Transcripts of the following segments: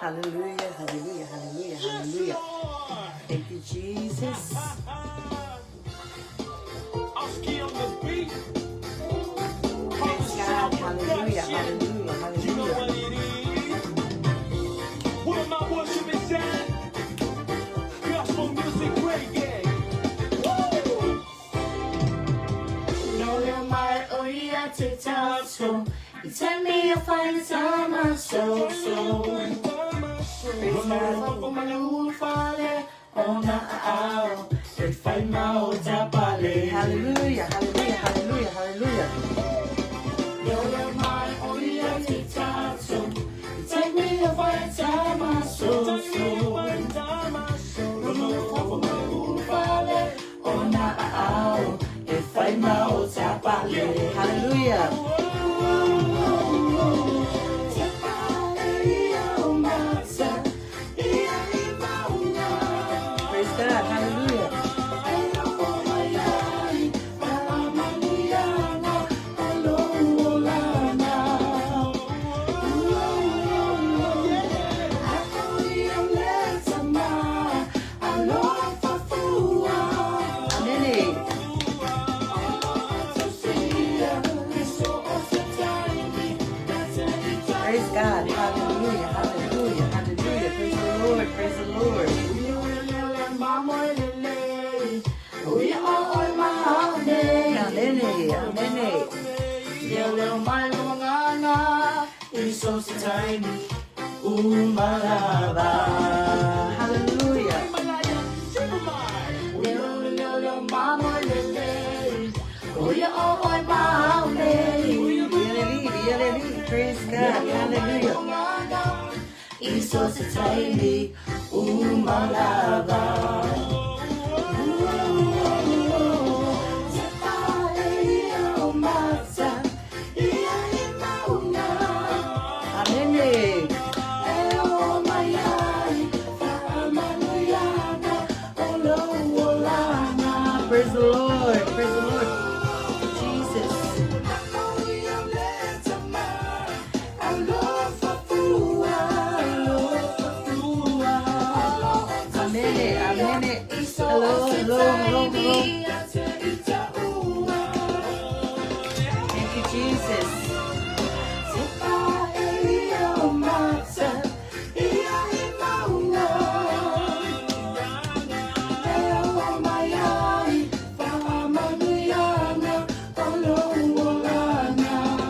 Hallelujah, hallelujah, hallelujah, hallelujah. Thank you, Jesus. Praise God. Hallelujah, hallelujah, hallelujah. Praise God. Hallelujah, hallelujah, hallelujah, hallelujah. Hallelujah. Praise God. Hallelujah. Amen. Praise God. Hallelujah. Hallelujah. Hallelujah. Praise the Lord. Praise the Lord. Amen. Amen. Hallelujah. Hallelujah. Praise God. Hallelujah. Amen. Praise the Lord. Praise the Lord. Jesus. Amen. Amen. Hello, hello, hello, hello. Thank you, Jesus.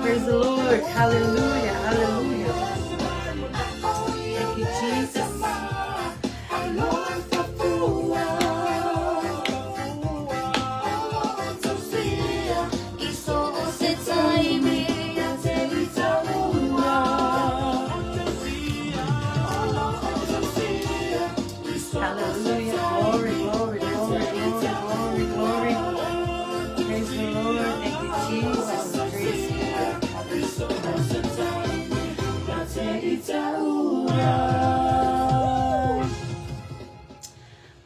Praise the Lord. Hallelujah. Hallelujah. Thank you, Jesus. Hallelujah. Glory, glory, glory, glory, glory, glory. Praise the Lord. Thank you, Jesus. Praise God. Hallelujah.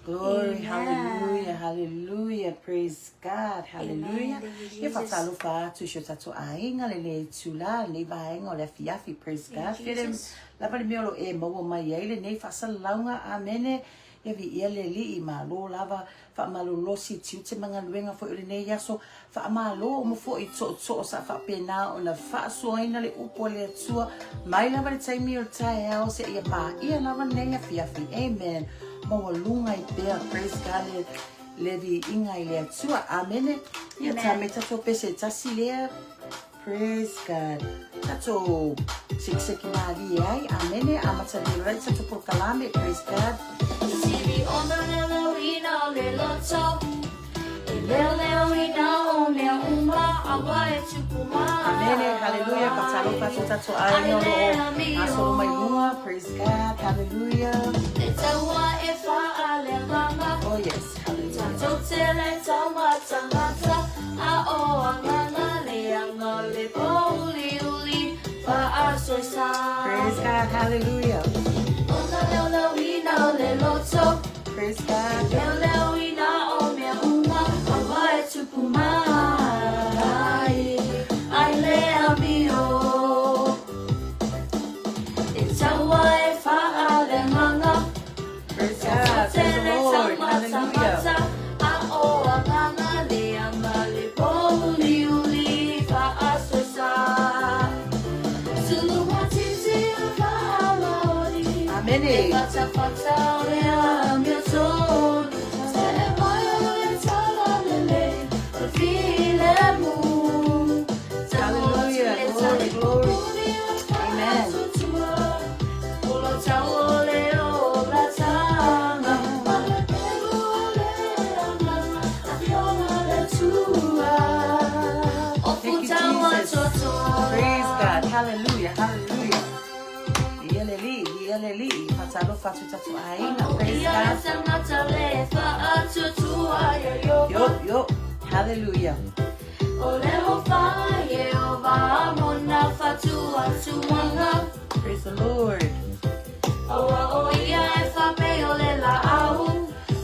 Glory, Amen. hallelujah, hallelujah. Praise God, hallelujah. Amen. Thank you, Ia Jesus. faatalofa atu i si o tatou aiga lenei itulā lenei vaega o le afiafi. Praise God. Thank you, Fia le Jesus. lava le mea o lo o e maua mai ai lenei faasalalauga. Amene. Ia viia le Alii malo lava faamalolosi i tiute ma galuega foi o lenei aso. Faamalo uma foi i tootoo sa faapena ona faasoaina le upu a le Atua mai lava le taimi o le taeao seia paia lava lenei afiafi. Amen. Maualuga ai pea. Praise God. Le, le viiga i le Atua. Amene. Ia Amen. tā me tatou pese e tasi lea. Praise God. Tatou sekiseki malie ai. Amene. Amata lelo ai tatou polokalame. Praise God. Sivi ona leo ina o le loto. E leo leo ina o mea uma a wa e tupu mai. Amene. Hallelujah. Faatalofa atu tatou aiga o lo o gasolo mai luga. Praise God. Hallelujah. E taua e whaaleganga. Oh yes. Hallelujah. Tātou te le taumatangata. A o anganga le anga le pōuli uli. Whaasoisa. Praise God. Hallelujah. Ona leo leo ina o le loto. Praise God. Leo leo ina o mea uma a wa e tupu mai. Ai le amio. E taua e whaaleganga. fatafata o le amiotonu Se'e mai o le talalelei o le filemu Tago atu Hallelujah. le Glory, glory. talipupuni o le Amen. faatuatua O lo tau o le olataga Ma le pelu o le agaga Afioga le Atua O Thank you, futaua Jesus. totoa Praise God. Hallelujah. Hallelujah. Ia le lii, ia le lii. Fatalofa atu tatou aiga. Praise Ia le God. tagata le faatuatua ia Ioba Yo, yo. Hallelujah. O le hofa Ieova mona fatuatuaga Praise the Lord. Aua o ia e fapei o le laau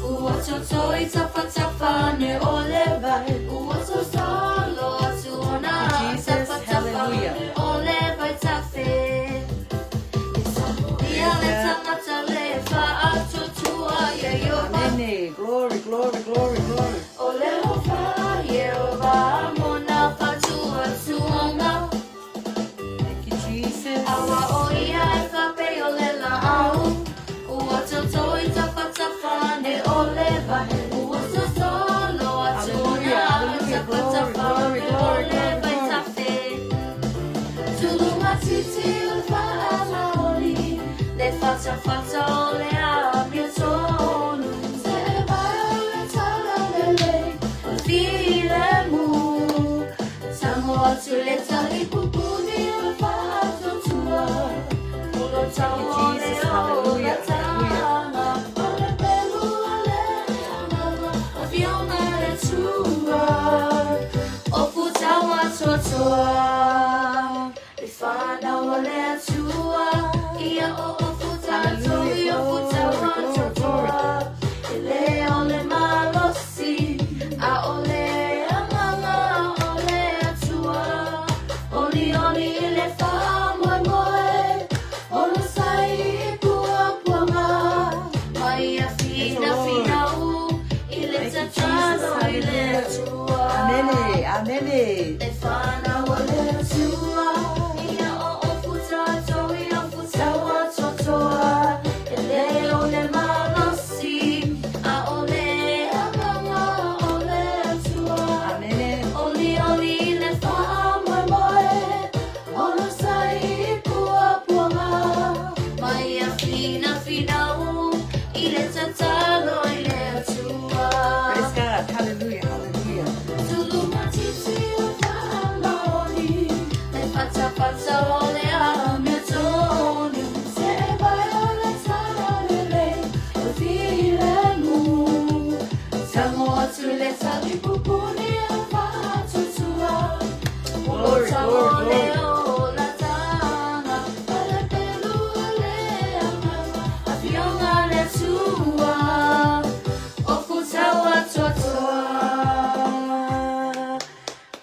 Ua toto i tafatafa ane o le vai Ua sosolo atu ona Thank you, Jesus. tafatafa Hallelujah. ane o le vai tafe E samoia Praise le God. tagata le faatuatua ia Ioba Amen. Glory, glory, glory, glory. O le hofa Ieova mona fatuatuaga Thank you, Jesus. Aua o ia e fapei o le laau Ua toto i tafatafa ane o le vai Ua sosolo atu Hallelujah, ona hallelujah. Glory, tafatafa glory, ane o glory, le glory, vai glory. tafe Tulu matiti o le faamaoli Le fatafata o le amiotonu Se'e vai o le talalelei O le filemu Tago atu le talipupuni o le faatuatua O lo Thank tau you, o le Jesus. Hallelujah, hallelujah. olataga O le pelu o le agaga Afioga le Atua O futaua toatoa Le whanau o le Atua Ia o o futa Hallelujah. toi o Glory, futaua glory, glory. toatoa E le o le malosi A o le agaga o le Atua Oli oli i le whamoemoe O lo sai i puapuaga Mai a Praise the whina Lord. whina u I le Thank you, Jesus. tatalo i le Hallelujah. Atua Amen. Amen. Le whanau o le Atua Ia o o futa toi o futaua totoa E le o le malosi A o le agaga o le Atua Amen. Oli oli le whaamoemoe O lo sai i puapuaga Mai a whina whina u I le tatalo i le Atua Praise God. Hallelujah. Hallelujah. Tulu matiti o whaamaoli Le fatafata o le amiotonu Se'e vai o le talalelei O filemu Tango atu le talipupuni o whaatutua O lo Glory, tau glory, o le glory. olatanga Ale pelu o le agaga Afioga le Atua O futaua totoa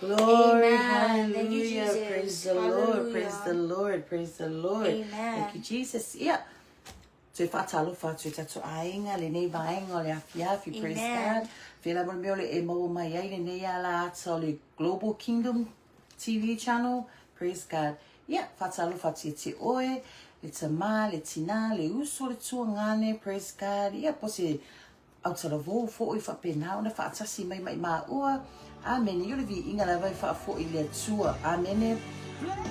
Glory, Amen. Thank you, hallelujah. Praise Jesus. the Lord. Praise the Hallelujah. Lord. Praise the Lord. Thank you, Amen. Jesus. Yeah. Toe faatalofa atu i tatou aiga lenei vaega o le afiafi. Praise Amen. God. Fela mo le mea o le e maua mai ai lenei ala ata o le Global Kingdom TV channel. Praise God. Ia, faatalofa atu ia te oe, le tamā, le tinā, le uso, le tuagane. Praise God. Ia, po se autalavou foʻi faapena ona faatasi mai mai maua. Amene. Ia o le viiga lava e faafoʻi le Atua. Amene.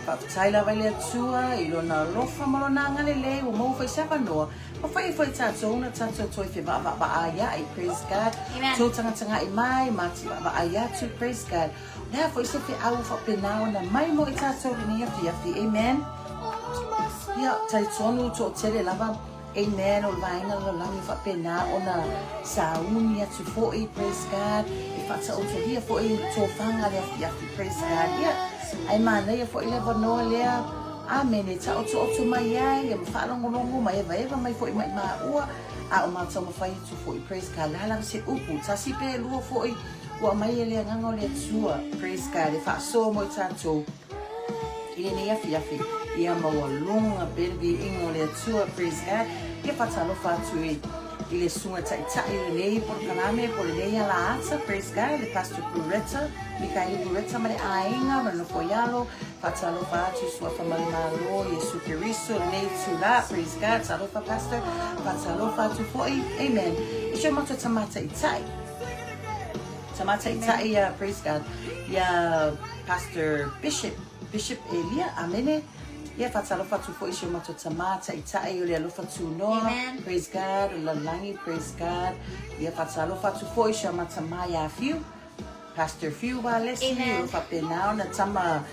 Faafetai lava i le Atua i lona alofa ma lona agalelei ua maua foi se avanoa ma fai ai foi tatou ona tatou toe fevaavaavaai. Praise God. Amen. Tou tagatagai mai ma te vaavaai atu. Praise God. O le a foi se feau faapena ona mai mo i tatou lenei afiafi. Amen. Ia, talitonu toatele lava. Amen. O le vaega lalolagi o faapena ona sauni atu foʻi. Praise God. E faataotolia foʻi tofaga le afiafi. Praise God. Ia, ae manaia foʻi le avanoa lea. Amene. Taoto'oto mai ai ia ma faalogologo ma evaeva mai foʻi mai maua a o mataumafai atu foʻi. Praise God. Le a lava se upu tasi pe lua foʻi ua aumai e le agaga o le Atua. Praise God. E faasoa mo i tatou i lenei afiafi ia maualuga pea le viiga o le Atua. Praise God. Ia faatalofa atu i i le susuga taitai o lenei polokalame po o lenei alaata, praise God, le Pastor Puretta, Mikaeli Puretta ma le aiga ma le nofo i alo, faatalofa atu i Suafa Manumalo, Iesu Keriso, lenei itulā, praise God, talofa Pastor, faatalofa atu foi, amen, i si o matou tama taitai, tama taitai ia, praise God, ia Pastor Bishop, Bishop Elia, amene. Ia faatalofa atu foi i si o matou tama taitai o le alofa tunoa. Amen. Praise God, o le lalolagi, praise God. Ia faatalofa atu foi i si o ma tama ia Fiu, Pastor Fiu Walesi, Amen. o lo faapena ona tama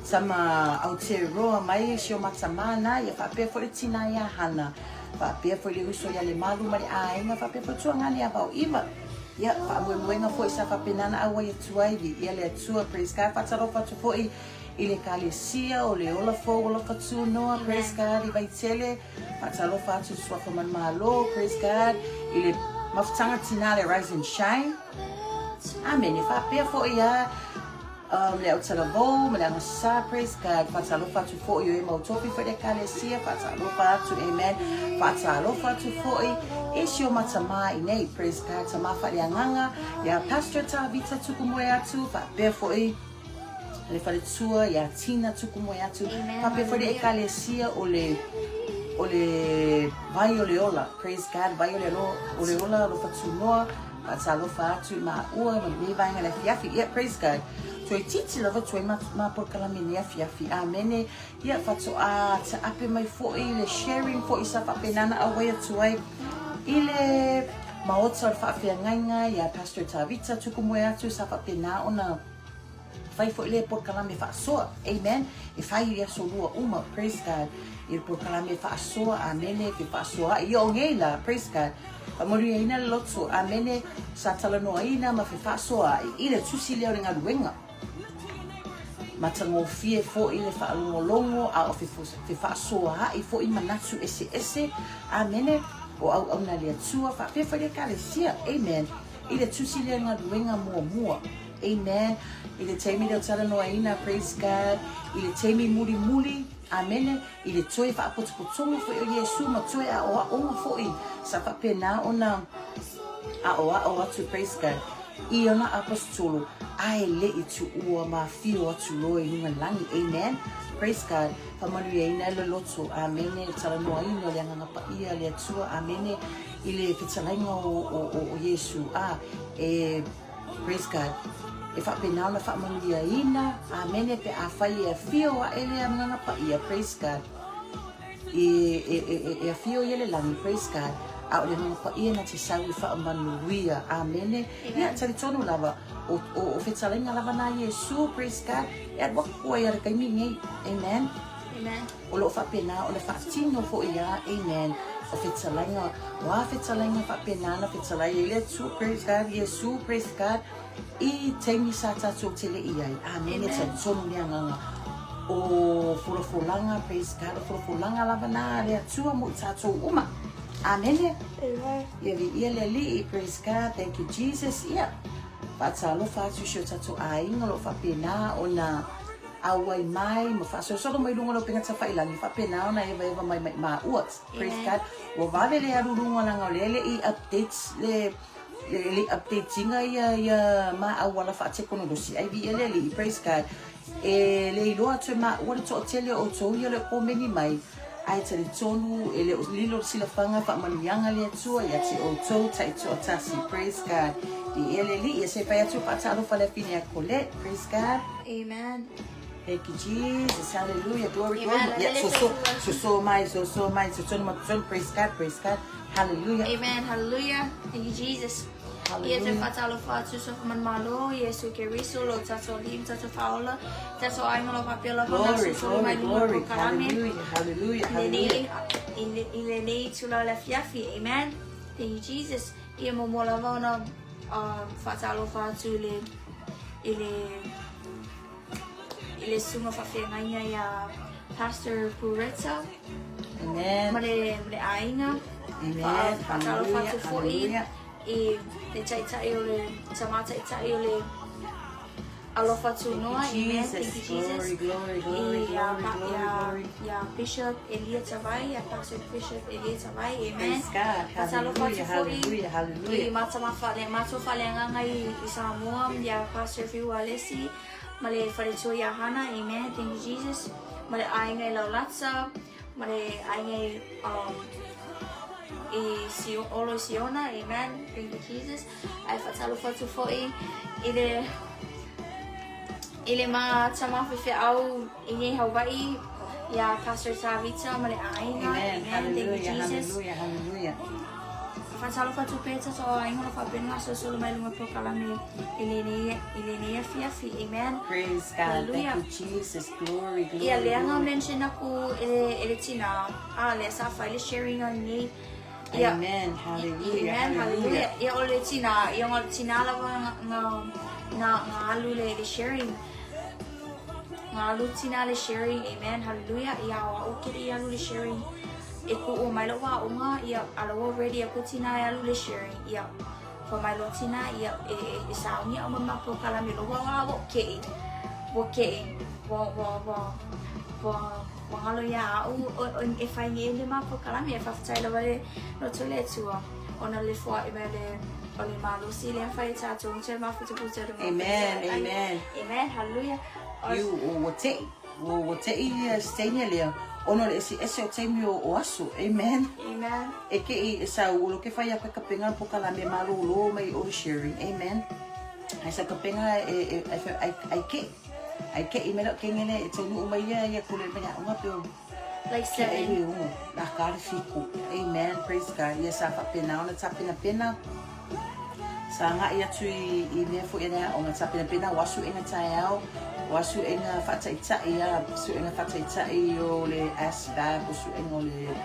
tama Aotearoa mai si o ma tama na, ia faapea foi le tina ia Hana, faapea foi le uso ia Lemalu ma le aiga, faapea foi Tuagane ia Vaoiva. Ia, faamoemoega foi sa faapena ona auai atu ai, viia le Atua, praise God. Faatalofa atu foi i le Ekalesia o le Ola Fou Alofa Tunoa, praise God, i Vaitele, faatalofa atu i le Suafa Manumalo, praise God, i le mafutaga tina le Rise and Shine. Amene. Faapea foi a le Autalavou ma le Agasā, praise God, faatalofa atu foi o e mau tofi foi le Ekalesia, faatalofa atu, amen, faatalofa atu foi i si o ma tamā i nei, praise God, tamā faaleagaga, ia Pastor Tavita Tukumoe atu, faapea foi le faletua ia Tina Tukumoe atu, faapea foi le Ekalesia o le o le Vai o le Ola, praise God, Vai o le, o le Ola, Alofa Tunoa, faatalofa atu i maua ma lenei vaega i le afiafi. Yeah, praise God. Toeitiiti lava tuai ma, ma polokalame i lenei afiafi. Amene. Ia, faatoa taape mai foi le sharing foi sa faapena ona auai atu ai i le maota o le faafeagaiga ia Pastor Tavita Tukumoe atu sa faapena ona fai foi le polokalame faasoa. Amen. E fai i aso lua uma. Praise God. I le polokalame faasoa. Amene. Fe faasoa ai. Ia o nei la. Praise God. Faamanuiaina le loto. Amene. Sa talanoaina ma fe faasoa ai i le tusi lea o le galuega. Matagofie foi le faalogologo a o fe faasoa ai foi manatu eseese. Amene. O auauna a le Atua. Faapea foi le Ekalesia. Amen. I le tusi lea galuega muamua. Amen. I le taimi lea o talanoaina, praise God, i le taimi mulimuli, amene, i le toe faapotopotoga foi o Iesu ma toe aoaoga foi sa faapena ona aoao atu, praise God, i ona aposetolo, ae le i tuua ma afio atu loa i luga lagi. Amen. Praise God. Faamanuiaina e le loto. Amene. Le talanoaina o le Agaga Paia a le Atua. Amene. I le fetalaiga o, o, o, o Iesu. A, e Praise God. E faapena ona faamanuiaina, amene, pe afai e afio aʻe le Agaga Paia, praise God, e, e, e, e, e afio ia le lagi, praise God, a o le Agaga Paia na te sau e faamanuia, amene. Ia, talitonu lava, o, o, o fetalaiga lava na Iesu, praise God, e alu aku ai a le taimi nei, amen. Amen. O lo o faapena ona faatino foi ia, amen, o fetalaiga, o a fetalaiga faapena ona fetalai ai le Atua, praise God, Iesu, praise God, i taimi sa tatou tele i ai, amene, talitonu le agaga o folafolaga, praise God, o folafolaga lava na a le Atua mo i tatou uma, amene. Amen. Ia viia le Alii, praise God, thank you Jesus, ia, faatalofa atu i si o tatou aiga o lo o faapena ona auai mai ma faasolosolo mai luga o le upega tafailangi faapena ona evaeva mai mai maua. Praise God. Ua vave le alu luga laga o lea e le i updates le le le update ina ia ia ma auala faatekonolosi ai viia le Alii. Praise God. E le iloa atu e maua le toatele o outou ia o le komeni mai ae talitonu e le o lilo le silafaga faamanuiaga le Atua ia te outou taitoatasi. Praise God. Viia le Alii. Ia se i fai atu faatalofa le afine a Colette. Praise God. Amen. Thank you, Jesus. Hallelujah. Glory, Amen. glory. Yeah, so, so, so, so, mai, so, so, mai, so, so, so, praise God, praise God. Hallelujah. Amen. Hallelujah. Thank you, Jesus. Ia te Hallelujah. whatalofa atu so whamanumalo, Iesu Keriso, lo tatou alii ma tatou faaola, tatou aiga lo faapea lava ona Glory, solosolo mai glory, luma o le glory. polokalame. Hallelujah, hallelujah, I lenei, hallelujah. i le- i lenei itula o le afiafi. Amen. Thank you, Jesus. Ia muamua lava ona uh, whaatalofa atu i le, i le, i le susuga faafeagaiga ia Pastor Puretta Amen. ma le, ma le aiga. Amen. Whaatalofa Hallelujah, atu foi hallelujah. i le taitai o le, tamā taitai o le, Alofa Tunoa, Thank you, amen. Jesus. Thank you, Jesus. Glory, glory, glory, Ia, glory, pa- glory, ia, glory. ia Bishop Elia Tavai, ia Pastor Bishop Elia Tavai, amen. Praise God. Faatalofa atu Hallelujah, foi hallelujah, i hallelujah. matamafa- matou faaleagaga i i Samoa, ia Pastor Fiu Alesi, ma le faletua ia Hana, amen. Thank you, Jesus. Ma le aiga i Laulatsa, ma le aiga i um, i Sio, Olo i Siona, amen. Thank you, Jesus. Ae faatalofa atu foi i le i le ma tama faifeau i nei Hawaii, ia Pastor Tavita ma le aiga, Amen. amen. Thank you, Hallelujah, Jesus. hallelujah, hallelujah. Faatalofa atu pea tatou aiga o lo o faapea ona gasolosolo mai luga o polokalame i lenei i lenei afiafi, amen. Praise God. Thank Hallelujah. you, Jesus. Glory, Ia glory, lea na glory. mention aku e le e le tina, a lea sa fai le sharing a nei. Ia Amen. Hallelujah, Amen, hallelujah. hallelujah. Ia o le tina, ia o le tina lava nga nga nga nga alu le le sharing. Nga alu tina le sharing, amen, hallelujah. Ia o au kiri alu le sharing. E ku o mai lo wa unga, ia ala wa ready aku tina e alu le sharing. Ia fa mai lo tina, ia e e, e sauni au ma polokalame lo wa wa wo kei. Wo kei. Wo wo wo wo wa ngalo ia au o, o, e fai nei le ma polokalame e faafetai lava le loto le Atua ona le foaʻi mai le o le malosi lea fai e tatou toe mafutufutu le Amen, amen. Amen, hallelujah. O- You o ua te'i, ua ua te'i ia se taimi lea, ona o le eseese o taimi o, o aso. Amen. Amen. E ke i e sau o lo ke whai aku e kapenga polokalame malōlō mai o le sharing. Amen. Ai sa kapenga e, e, ai, ai, ai ke. Ai ke i mera kengele e taunu mai ia ia kule mai unga pe o Like ke e seven. le ungo. La ka le fiku. Amen. Praise God. Ia sa whapena ona tapena pena. Sa ngai atu i, i mea foi ena o ngā tapenapena o asu enga taeao, o asu enga whaataitai a, su enga whaataitai o le asvab, o su enga o le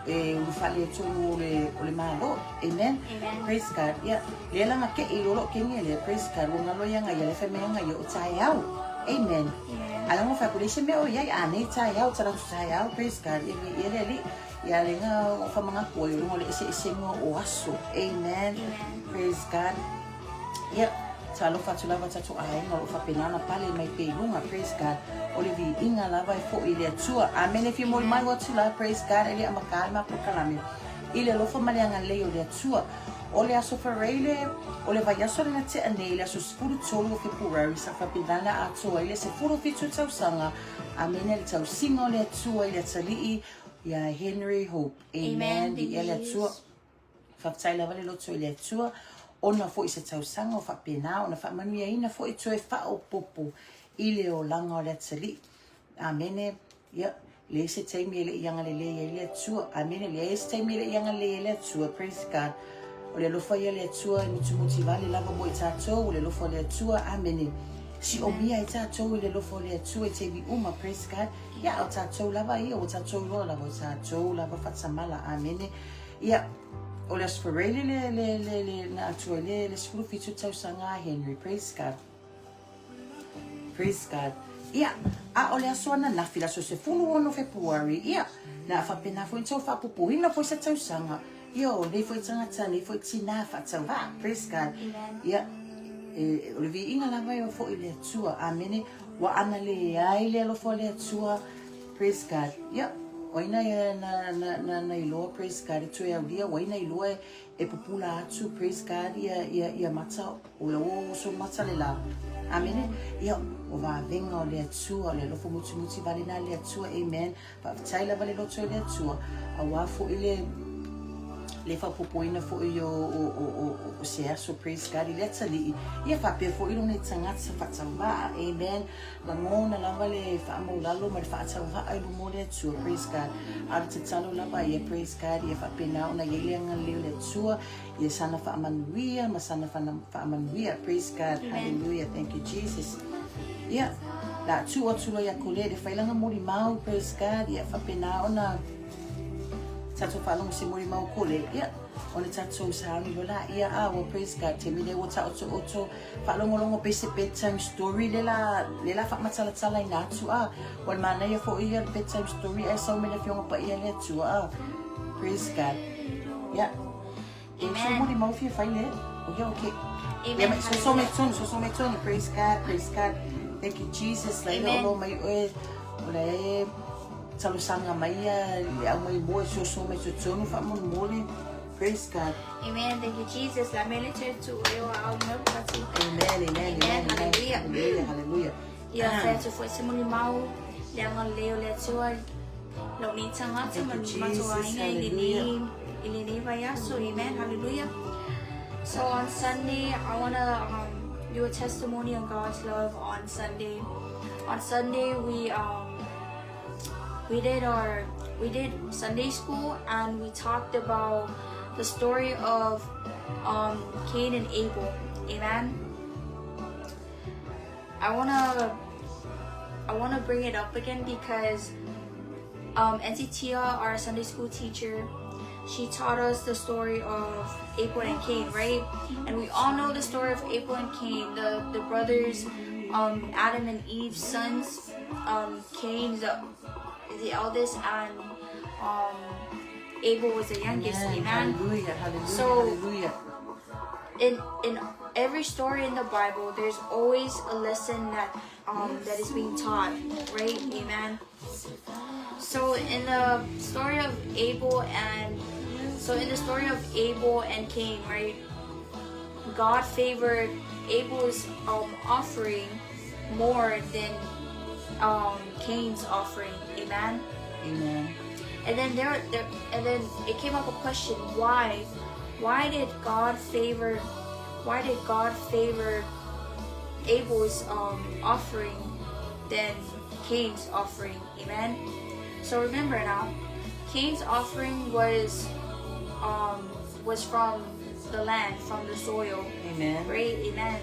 e ulufale e tonu o le, o le malo. Amen. Amen. Praise God. Ia, le langa ke i lolo kenge le, praise God. Ua ngalo ia ngai le whemea ngai o taeao. Amen. Amen. Ala ngo whakule se mea o iai a nei taeao, taratu taeao, praise God. Ia vi ia le li, ia le ngā o whamanga kua i runga o le ese ese ngā o aso. Amen. Amen. Praise God. Ia, talofa atu lava tatou aiga o lo o faapena ona pale mai pea i luga, praise God. O le viiga lava e foʻi i le Atua. Amene. Fia molimau atu la, praise God, e le amakā le mapolokalame i le alofa ma le agalelei o le Atua. O le aso Faraile, o le vaiaso lena tea nei, le aso 13 o Fepurari, sa faapena ona atoa ai le 17 tausaga. Amene. Le tausiga o le Atua i le atalii ia Henry Hope. Amen. Amen. Thank Viia you, le Atua. Jesus. Faafetai lava le loto i le Atua, ona foʻi se tausaga o faapena ona faamanuiaina foʻi toe faaopopo i le olaga o le atalii. Amene. Ia, leai se taimi e leʻi agalelei ai le Atua. Amene. Leai se taimi e leʻi agalelei ai le Atua. Praise God. O le alofa ia le Atua e mutumuti vale lava mo i tatou, o le alofa o le Atua. Amene. Si o mia i tatou i le alofa o le Atua i taimi uma. Praise God. Ia, o tatou lava ia, o tatou loa lava, o tatou lava faatamala. Amene. Ia, o le Aso Faraile le, le, le, le, na atua i le, le 17 tausaga a Henry. Praise God. Praise God. Ia, a o le aso ananafi, le aso 16 Fepuari, ia, na faapena foi ona tau faapupuina foi se tausaga. Ia, o nei foi tagata, nei foi tinā faatauvaa. Praise God. Amen. Ia, e, o le viiga lava e oo foi i le Atua. Amene. Ua ana leai le alofa o le Atua. Praise God. Ia, o ai na, na, na, na, na iloa, praise God, e toe aulia, o ai na iloa e, e pupula atu, praise God, ia, ia, ia mata, o le o so mata le la. Amene. Ia, o vavega o le Atua, o le alofa mutimuti vale na le Atua, amen. Faafetai lava le loto i le Atua, auā foʻi le le faaopoopoina foʻi o, o, o, o, o se aso, praise God, i le atalii, ia faapea foʻi lona tagata faatauvaa, amen. Lagona lava le faamaulalo ma le faatauvaa i luma o le Atua, praise God. A o le tatalo lava ia, praise God, ia faapena ona iai le agalelei o le Atua, ia sana faamanuia ma sana faamanuia, praise God. Amen. Hallelujah. Thank you, Jesus. Ia, la atu atu loa ia kole le failaga molimau, praise God, ia faapena ona tatou faalogo se molimau kole, ia, ona tatou sauni loa laia a ua, praise God, taimi lea ua taotooto faalogologo pei se bedtime story le la le la faamatalatalaina atu a ua le manaia foʻi ia le bedtime story ae sau mai le afioga paia le Atua a, praise God. Ia, e Amen. se molimau fia fai le o ia okay. Ia mai soso mai tonu, soso mai tonu. Praise God, praise God. Thank you Jesus. Lai le olo mai oe o le e talosaga mai ia le au mai moe soso mai tonu faamolemole. Praise God. Amen. Thank you Jesus. La mele te tu e o au mai pati. Amen, amen, amen. Hallelujah. Hallelujah, hallelujah. Ia fai atu foi se molimau le agalelei o le Atua lou nei tagata ma Thank you, matou Jesus. aiga i lenei i lenei vaiaso. Amen. Hallelujah. So on Sunday, I want to do a testimony on God's love on Sunday. On Sunday, we did our we did Sunday school and we talked about the story of Cain and Abel. Amen. I wanna bring it up again because Auntie Tia, our Sunday school teacher, she taught us the story of Abel and Cain, right? And we all know the story of Abel and Cain, the brothers, Adam and Eve's sons. Cain, the eldest, and Abel was the youngest. Amen. Amen. Hallelujah, hallelujah, So- hallelujah. In every story in the Bible, there's always a lesson that is being taught, right? Amen. So in the story of Abel and so in the story of Abel and Cain, right? God favored Abel's offering more than Cain's offering. Amen. Amen. And then there, and then it came up a question: Why, why did God favor, why did God favor Abel's offering than Cain's offering? Amen. So remember now, Cain's offering was from the land, from the soil. Amen. Right? Amen.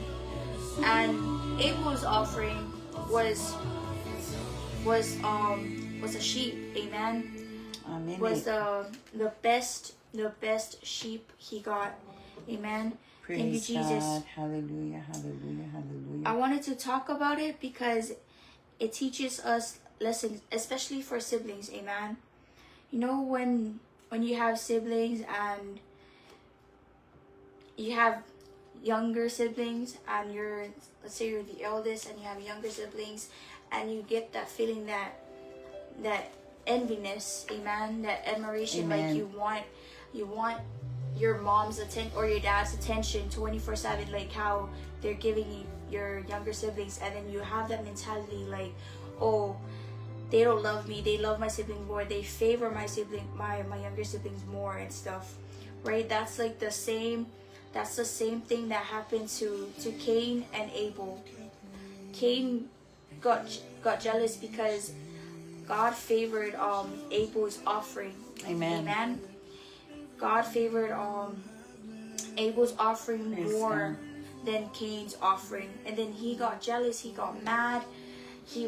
And Abel's offering was a sheep. Amen. Amen. Was the best sheep he got. Amen. Praise Thank you, Jesus. God. Hallelujah, hallelujah, hallelujah. I wanted to talk about it because it teaches us lessons, especially for siblings. Amen. You know when you have siblings and you have younger siblings and you're, let's say, you're the eldest and you have younger siblings and you get that feeling, that enviness, amen, that admiration, Amen. like you want your mom's attention or your dad's attention 24/7, like how they're giving you your younger siblings, and then you have that mentality like, "Oh, they don't love me, they love my sibling more, they favor my sibling, my younger siblings more," and stuff, right? That's the same thing that happened to Cain and Abel. Cain got jealous because God favored Abel's offering. Amen. Amen. God favored Abel's offering Praise more than Cain's offering, and then he got jealous, he got mad, he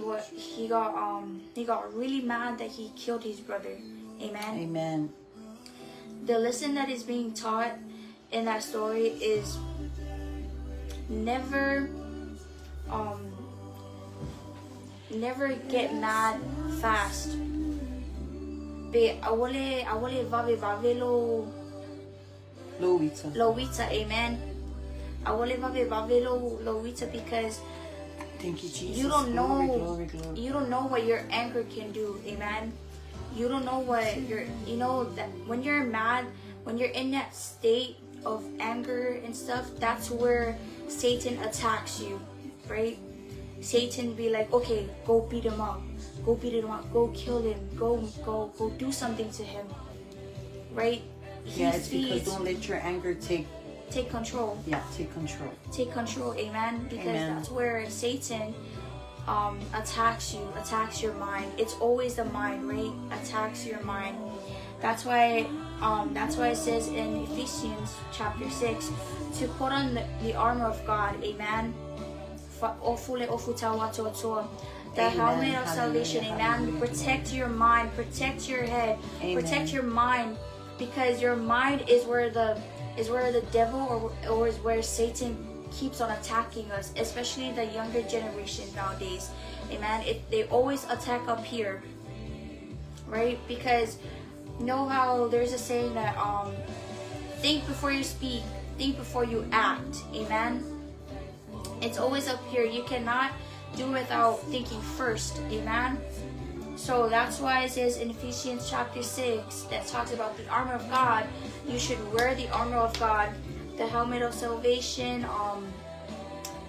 got really mad that he killed his brother. Amen. Amen. The lesson that is being taught in that story is never get mad fast. Pe aole vave vave lo Lou ita. Lou ita, amen. Aole vave vave lou ita because Thank you, Jesus. you don't Glory, know glory, glory. you don't know what your anger can do, amen. You don't know what your you know that when you're mad, when you're in that state of anger and stuff, that's where Satan attacks you, right? Satan be like, "Okay, go beat him up, go beat him up, go kill him, go go go do something to him," right? He Yeah, it's because feeds don't let your anger take take control. Yeah, take control. Take control, amen, because Amen. that's where Satan attacks you, attacks your mind. It's always the mind, right? Attacks your mind. That's why it says in Ephesians chapter 6 to put on the armor of God, amen. Ofule ofutawa toa. The Amen. helmet of salvation, Hallelujah. amen. Hallelujah. Protect your mind, protect your head, Amen. Protect your mind, because your mind is where the devil or is where Satan keeps on attacking us, especially the younger generation nowadays. Amen. They always attack up here, right? Because you know how there's a saying that think before you speak. Think before you act. Amen. It's always up here. You cannot do without thinking first. Amen. So that's why it says in Ephesians chapter 6 that talks about the armor of God. You should wear the armor of God, the helmet of salvation,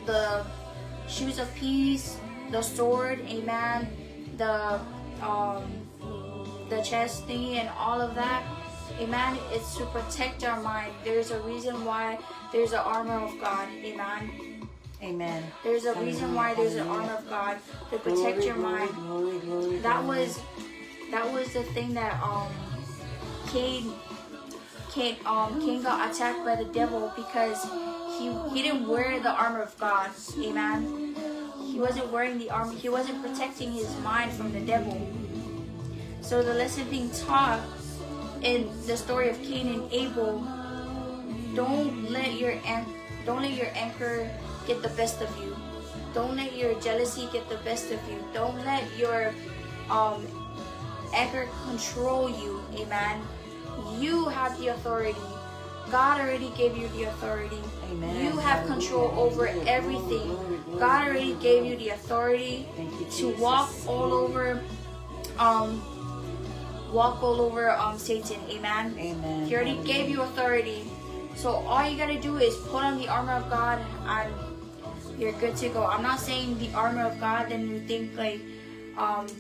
the shoes of peace, the sword, amen, the chest thingy and all of that. Amen. It's to protect our mind. There's a reason why there's an armor of God. Amen. Amen. There's a reason why there's an armor of God to protect Glory, your glory, mind. Glory, glory, That glory. was the thing that Cain got attacked by the devil because he didn't wear the armor of God. Amen. He wasn't wearing the armor. He wasn't protecting his mind from the devil. So the lesson being taught in the story of Cain and Abel, don't let your anger get the best of you. Don't let your jealousy get the best of you. Don't let your anger control you. Amen. You have the authority. God already gave you the authority. Amen. You have control over everything. Glory, glory, God already glory, gave glory. you the authority Thank you, to Jesus. walk all over Satan. Amen. Amen. He already gave you authority. So all you gotta do is put on the armor of God and you're good to go. I'm not saying the armor of God, then you think like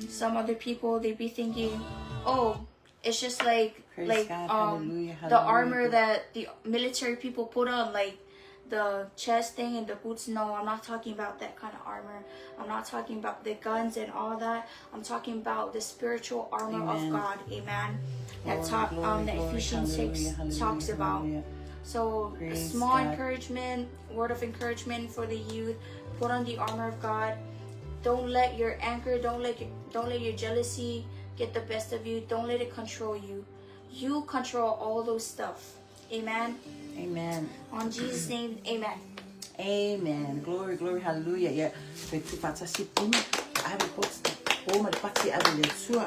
some other people, they be thinking, oh, it's just like Praise like God. Hallelujah, the hallelujah. armor that the military people put on, like the chest thing and the boots. No, I'm not talking about that kind of armor. I'm not talking about the guns and all that. I'm talking about the spiritual armor Amen. of God. Amen. That Glory, talk glory, that glory, Ephesians 6 hallelujah, hallelujah, talks about. hallelujah. So a Praise small God. encouragement, word of encouragement for the youth. Put on the armor of God. Don't let your anger, don't let your jealousy get the best of you. Don't let it control you. You control all those stuff. Amen. Amen. On Jesus' name, amen. Amen. Glory, glory, hallelujah. Yeah.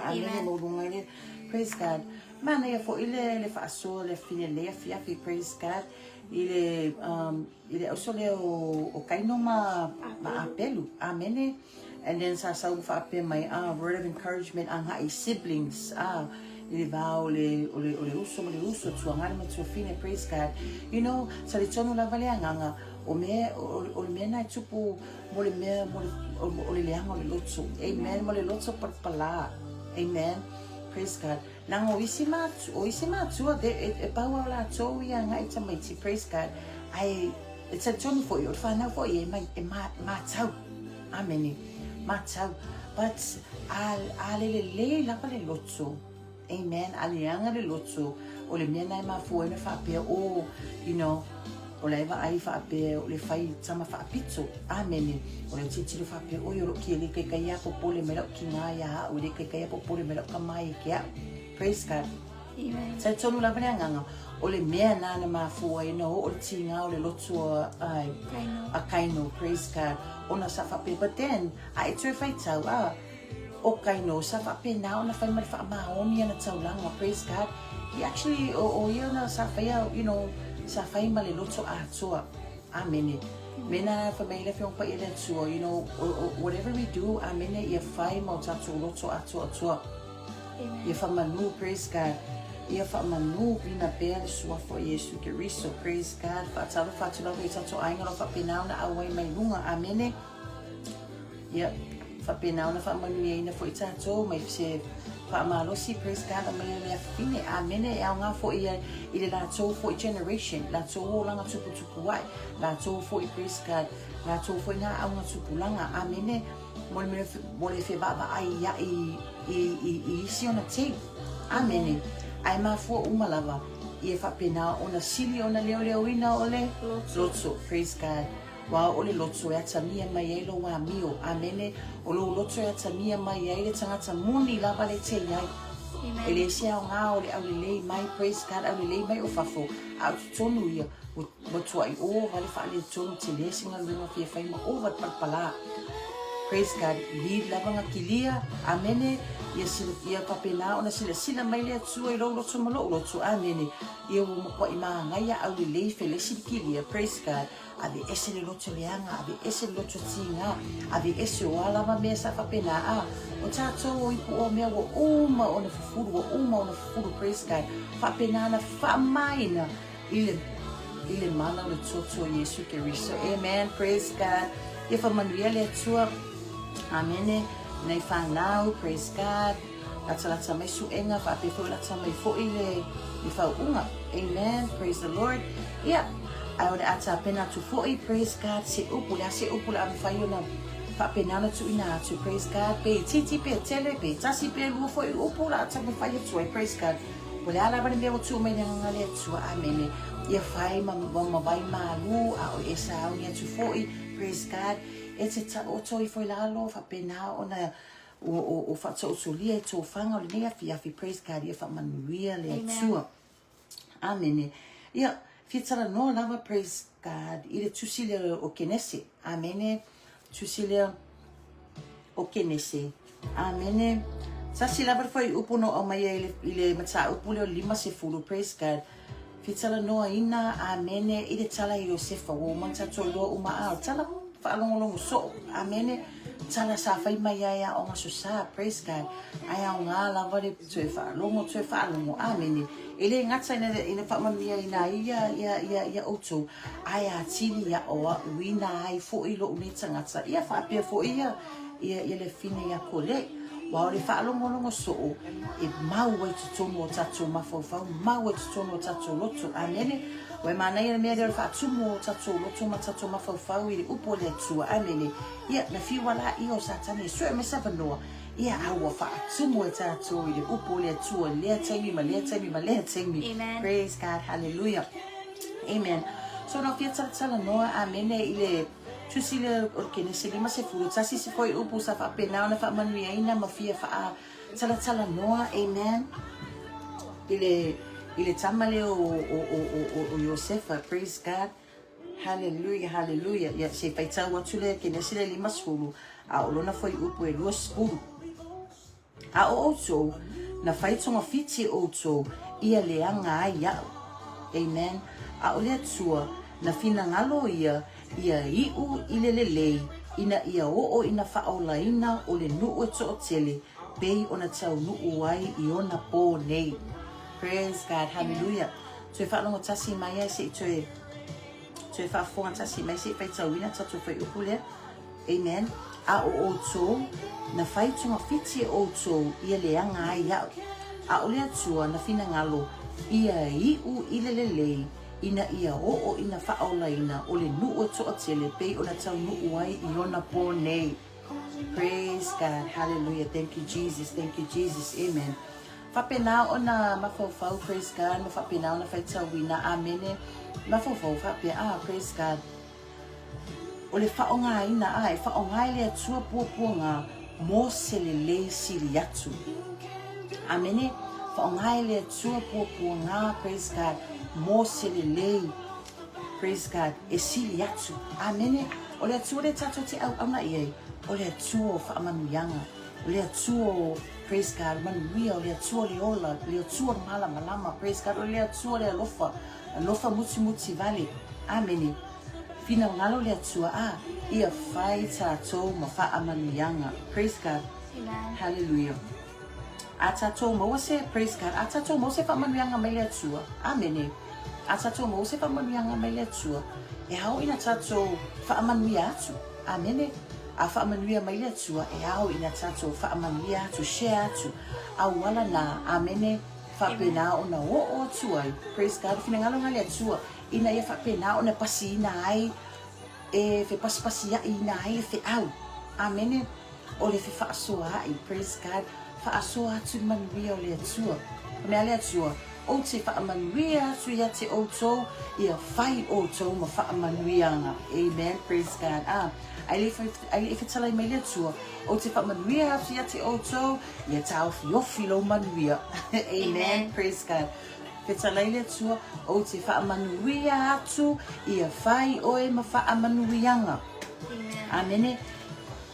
Amen. Praise God. Mana ia fo ile le faasoa le fine le fiafi. Praise God. Ile ile auso le o kaino ma apelu. Amen. And then sa sau whaape mai word of encouragement a ngai siblings ile vao le ole uso ma le uso tuangana ma tuafine. Praise God. You know, sa le tonu lava le anganga o me o le mea nai tupu mo le mea mo le leanga o le lotso. Amen. Mo le lotso palapala. Amen. Praise God. Nanga o isi mātua e pau au lātou ia ngai tamaiti. Praise God. Ai, e te tonu foi, o te whanau foi e mai, e mātau. Amen. Mātau. But a lele le lapa le lotso. Amen. A leanga le lotso. O le mea nai mafua ina whaapea o, you know, o le eva ai whaapea, o le whai tama whaapito. Amen. O le titiro whaapea, o yoro ki ele kai kai apo pole me lau ki ngā ia, o le kai kai apo pole me lau ka mai e ke au. Praise God. Amen. Sa tonu lava le anganga, o le mea nāna mafua ina o le tīngā o le lotu ai a kaino. Praise God. Ona sa whaapea. But then, a e tui whaitau, o kaino, sa whaapea nā ona whai mari whaamaoni ana taulanga. Praise God. He actually, o ia na sa whaia, you know, sa whai ma le loto atoa. Amen. Mena wha meila whiong pa ile tua, you know, whatever we do, amen, ia whai ma o tātou loto atoa atoa. Ia whamanu, praise God. Ia whamanu vina pea le suafo Yesu Keriso, praise God. Whaatalo whaatulago i tātou ainga lo whapenau na awai mai lunga, amen. Ia whapenau na whamanu ia ina fo i tātou, mai se whaamalosi, praise God, a mai lea whine, amen. E au ngā fo ia i le lātou fo i generation, lātou o langa tupu tupu ai, lātou fo i, praise God, lātou fo i ngā au ngā tupulanga, amen. Mo le whewava ai ia i isi ona tei. Amen. Ai mafua umalava. Ia whapena ona sili ona leo leo ina o le lotso. Praise God. Wa o le lotso e atamia mai ai lo wā mio. Amen. O lo lotso e atamia mai ai le tangata muni lava le te iai. E le se au ngā o le au le lei mai. Praise God. Au le lei mai o fafo. Au tonu ia. Mo tuai o vale whaale tonu te le singa luenga fia whaima o vale palapala. Praise God. Lead lava nga kilia. Amene. Ia sila, ia faapena ona silasila mai le Atua i lou loto ma lo'u loto. Amene. Ia ua matua'i magaia aulelei felesi le kilia. Praise God. Ave ese le loto leaga, ave ese le loto tigā, ave ese o a lava mea sa faapena a. O tatou o ipu o mea ua uma ona fufulu, ua uma ona fufulu. Praise God. Faapena ona faamamaina i le i le mana o le toto o Iesu Keriso. Amen. Praise God. Ia faamanuia le Atua. Amene. Nei whanau, praise God. Latalata mai suʻega, faapea foi lata mai foi le, le faauuga. Amen. Praise the Lord. Ia, ae o le a tapena atu foi, praise God, se upu, le a se upu le a mafai ona faapena ona tuuina atu, praise God, pe itiiti, pe tele, pe tasi, pe lua foi upu la a taumafai atu ai, praise God. Po le a lava le mea ua tuu mai le agaga le Atua, amene. Ia fai ma, ma, ma vai mālū, a o e sauni atu foi, praise God, e te taoto ifo i lalo, faapena ona o, o, o faataotolia i tofaga o lenei afiafi, praise God, ia faamanuia le Atua. Amene. Ia, fia talanoa lava, praise God, i le tusi lea o Kenese. Amene. Tusi lea o Kenese. Amene. Tasi lava le fuaiupu na aumai ai i le mataupu lea o le 50, praise God. Fia talanoaina, amene, i le tala i Iosefa, ua uma ona tatou iloa uma a, o le tala faalogologo soo, amene, tala sa fai mai ai aoga aso sa, praise God, ae aoga lava le toe faalogo, toe faalogo, amene. E le gata ina, ina faamanuiaina ai ia, ia, ia, ia outou, ae atili aʻoaʻoina ai foi loʻu nei tagata, ia faapea foi ia, ia, ia le fine ia Kole. Aua o le faalogologo soo e mau ai totonu o tatou mafaufau, mau ai totonu o tatou loto. Amene. Ua e manaia le mea lea o le faatumu o tatou loto ma tatou mafaufau i le upu a le Atua. Amene. Ia, na fiu lāia o Satani e sue mai se avanoa, ia, a ua faatumu e tatou i le upu o le Atua i lea taimi ma lea taimi ma lea taimi. Amen. Praise God. Hallelujah. Amen. So na fia talatalanoa, amene, i le tusi lea o le Kenese 51 se fuaiupu sa faapena ona faamanuiaina ma fia faatalataloa, amen, i le i le tama lea o, o, o, o, o Iosefa, praise God. Hallelujah, hallelujah. Ia, se faitau atu le Kenese le 50, a o lona fuaiupu e 20. A o outou, na fai togafiti outou ia leaga ai aʻu. Amen. A o le Atua, na finagalo ia ia iʻu i le lelei, ina ia oo ina faaolaina o le nuu e toatele, pei ona taunuu ai i ona pō nei. Praise God. Hallelujah. Toe faalogo tasi mai ai se i toe toe faafofoga tasi mai se i faitauina tatou fuaiupu lea. Amen. A o outou, na fai togafiti e outou ia leaga ai aʻu. A o le Atua na finagalo ia iʻu i le lelei, ina ia oo ina faaolaina o le nuu e toatele pei ona taunuu ai i ona pō nei. Praise God. Hallelujah. Thank you, Jesus. Thank you, Jesus. Amen. Faapena ona mafaufau, praise God, ma faapena ona faitauina. Amene. Mafaufau faapea, ah, praise God. O le faaaogaina, a e faaaoga e le Atua puapuaga mo se lelei sili atu. Amene. Faaaoga e le Atua puapuaga, praise God, mo se lelei, praise God, e sili atu. Amene. O le Atua lea tatou te auauna i ai, o le Atua o faamanuiaga, o le Atua o, praise God, manuia, o le Atua o le ola, o le Atua o le malamalama, praise God, o le Atua o le alofa, Alofa mutimuti vale. Amene. Finagalo le Atua a ia fai tatou ma faamanuiaga. Praise God. Amen. Hallelujah. A tatou maua se, praise God, a tatou maua se faamanuiaga mai le Atua. Amene. A tatou maua se faamanuiaga mai le Atua, e ao ina tatou faamanuia atu. Amene. A faamanuia mai le Atua, e ao ina tatou faamanuia atu, share atu, auala na, amene, faapena ona oo atu ai, praise God, finagalo na le Atua, ina ia faapena ona pasiina ai, e fepasipasiaʻiina ai le feau. Amene. O le fefaasoaai, praise God, faasoa atu le manuia o le Atua. Ka mea le Atua, ou te faamanuia atu ia te outou, ia fai outou ma faamanuiaga. Amen, praise God. Ah, ae le ae le i fetalai mai le Atua, ou te faamanuia atu ia te outou, Ia taofiofi lou manuia. Amen. Amen. Praise God. Fetalai le Atua, ou te faamanuia atu, ia fai oe ma faamanuiaga. Amen. Amene.